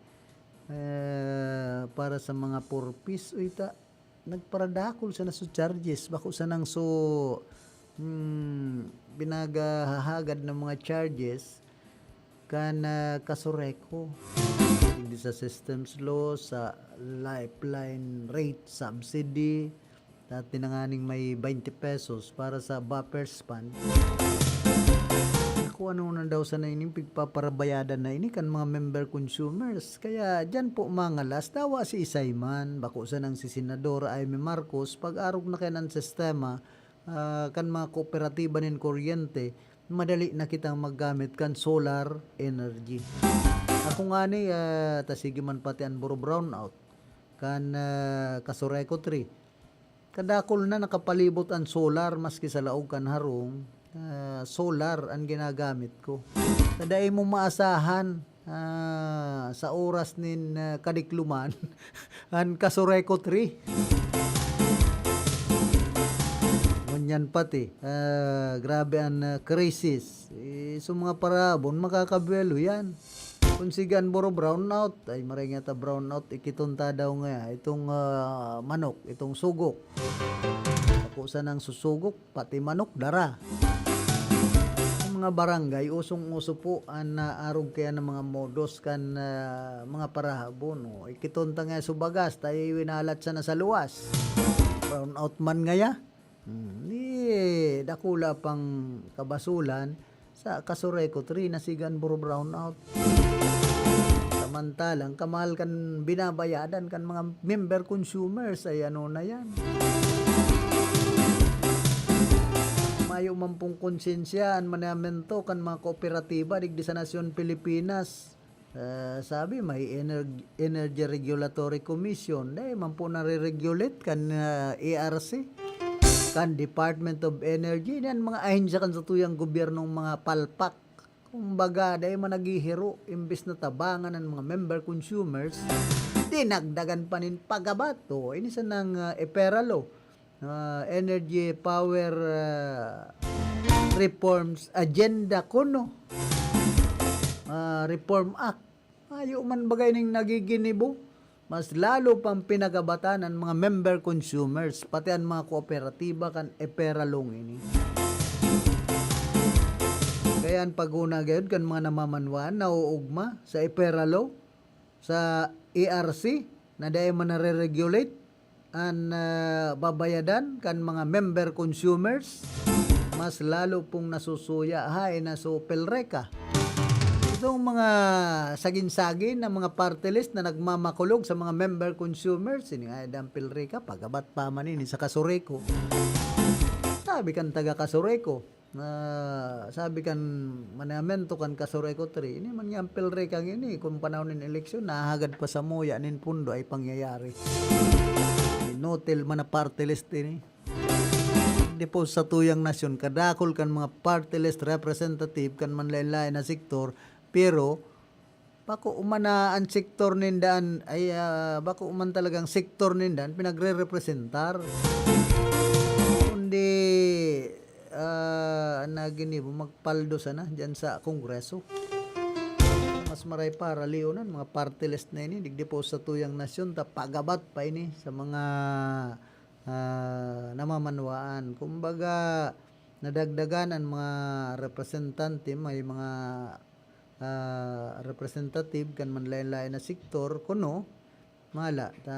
eh, para sa mga four Ps. Uy, ta, nagparadakul sana so charges, bako sanang so, hmm, pinaghahagad na mga charges kan, ah, Casureco. Digdi sa systems loss, sa lifeline rate subsidy, dati na nganing may twenty pesos para sa buffers fund. Kung ano na daw sana ining pigpaparabayadan na ini kan mga member consumers. Kaya diyan po mangalas, dawa si isay man, bako sanang si Senador Imee Marcos, pag-arog na kaiyan an sistema, ah, kan mga kooperatiba nin kuryente, madali na kitang maggamit kan solar energy. Ako ngani, ah, ta sige man pati an buro brownout kan, ah, Casureco three. Kadakul na nakapalibot an solar maski sa laog kan harong, ah, solar an ginagamit ko. Ta dai mo maasahan, ah, sa oras nin, ah, kadikloman, an Casureco three. Ngunyan pati, ah, grabe an, ah, crisis. Eh, so mga parahabon, makakabuwelo yan. Kun sige an buro brownout, ay maray nga ta brownout, ikiton ta daw nga itong, ah, manok, itong sugok. Ako sanang susugok, pati manok, dara. Ang mga barangay, usong-uso po an naarog kaya ng mga modus kan, ah, mga parahabon. O, ikiton ta nga subagas, tayo winalat sana sa luwas. Brownout man ngaya. Hmm, ni dakula pang kabasolan sa Casureco three na sige an buro brownout. Samantalang kamahal kan binabayadan kan mga member consumers, ay ano na yan. Mayo man pong konsensya an manamento kan mga kooperatiba digdi sa nasyon Pilipinas. Ah, sabi may Ener-, Energy Regulatory Commission, dai man po nare-regulate kan, ah, E R C, kan Department of Energy, yan mga ahensya kan satuyang gobyernong mga palpak. Kumbaga, dai man naghihiro, imbes na tabangan ang mga member consumers, dinagdagan pa nin pagabat. O, ini sanang, ah, EPERA law, ah, Energy Power, ah, Reforms Agenda kuno, ah, Reform Act. Mayo man bagay ning nagiginibo. Mas lalo pang pinagabatan an mga member consumers, pati an mga kooperatiba kan EPERA law ini. Kaya an paghona gayod kan mga namamanwaan nauugma sa EPERA law, sa E R C, na dai man nare-regulate an, ah, babayadan kan mga member consumers, mas lalo pong nasusuya, haen na so PELRECA. Itong mga sagin-sagin na mga party list na nagmamakulog sa mga member consumers, ini nga, dang PELRECA, pagabat pa man ini sa Casureco. Sabi kan taga Casureco, na sabi kan manamento kan Casureco three, ini man nga ang PELRECA ini, kung panahon nin eleksyon, nahahagad pa samuya nin pondo ay pangyayari. Inutil man na party list ini. Di po sa tuyang nasyon, kadakul kan mga party list representative kan manlain-lain na sektor, pero bako man na an sektor ninda an, ay, ah, bako man talagang sektor ninda an pinagrerepresentar. Kundi, ah, an naginibo, magpaldo sana diyan sa Kongreso. Mas maray pa, ralion an mga party list na ini, digdi po sa tuyang nasyon, ta pagabat pa ini sa mga, ah, namamanwaan. Kumbaga, nadagdagan an mga representante, may mga ah, representative kan manlain-lain na sektor, kuno, mala, ta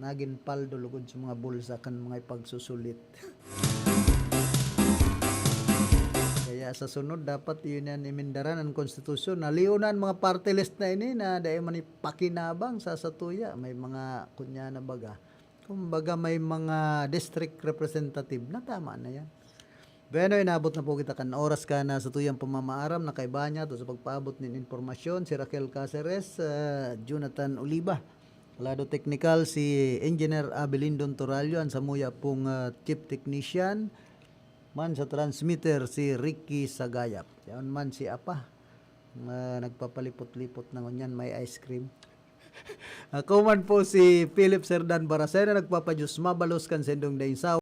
nagin paldo lugod sa mga bulsa kan mga ipagsusulit. Kaya sa sunod, dapat iyon yan imindaran ang konstitusyon. Naliw na ang mga party list na ini na dai man ipakinabang sa satuya. May mga, kunya na baga, kumbaga, may mga district representative na tama na yan. Bueno, inabot na po kita kan oras kan satuyang pamamaaram na kaiba niya to sa pagpaabot nin impormasyon, si Raquel Caceres, ah, Jonathan Oliva. Lado teknikal, si Engineer Abelindon Torallo, an samuya pong, ah, chief technician. Man sa transmitter, si Ricky Sagayap. Yaon man si Apa, ah, nagpapalipot-lipot na ngunyan, may ice cream. Ako man po si Philip Serdan Baracena, nagpapadiyos mabalos kan sendong daing sawa.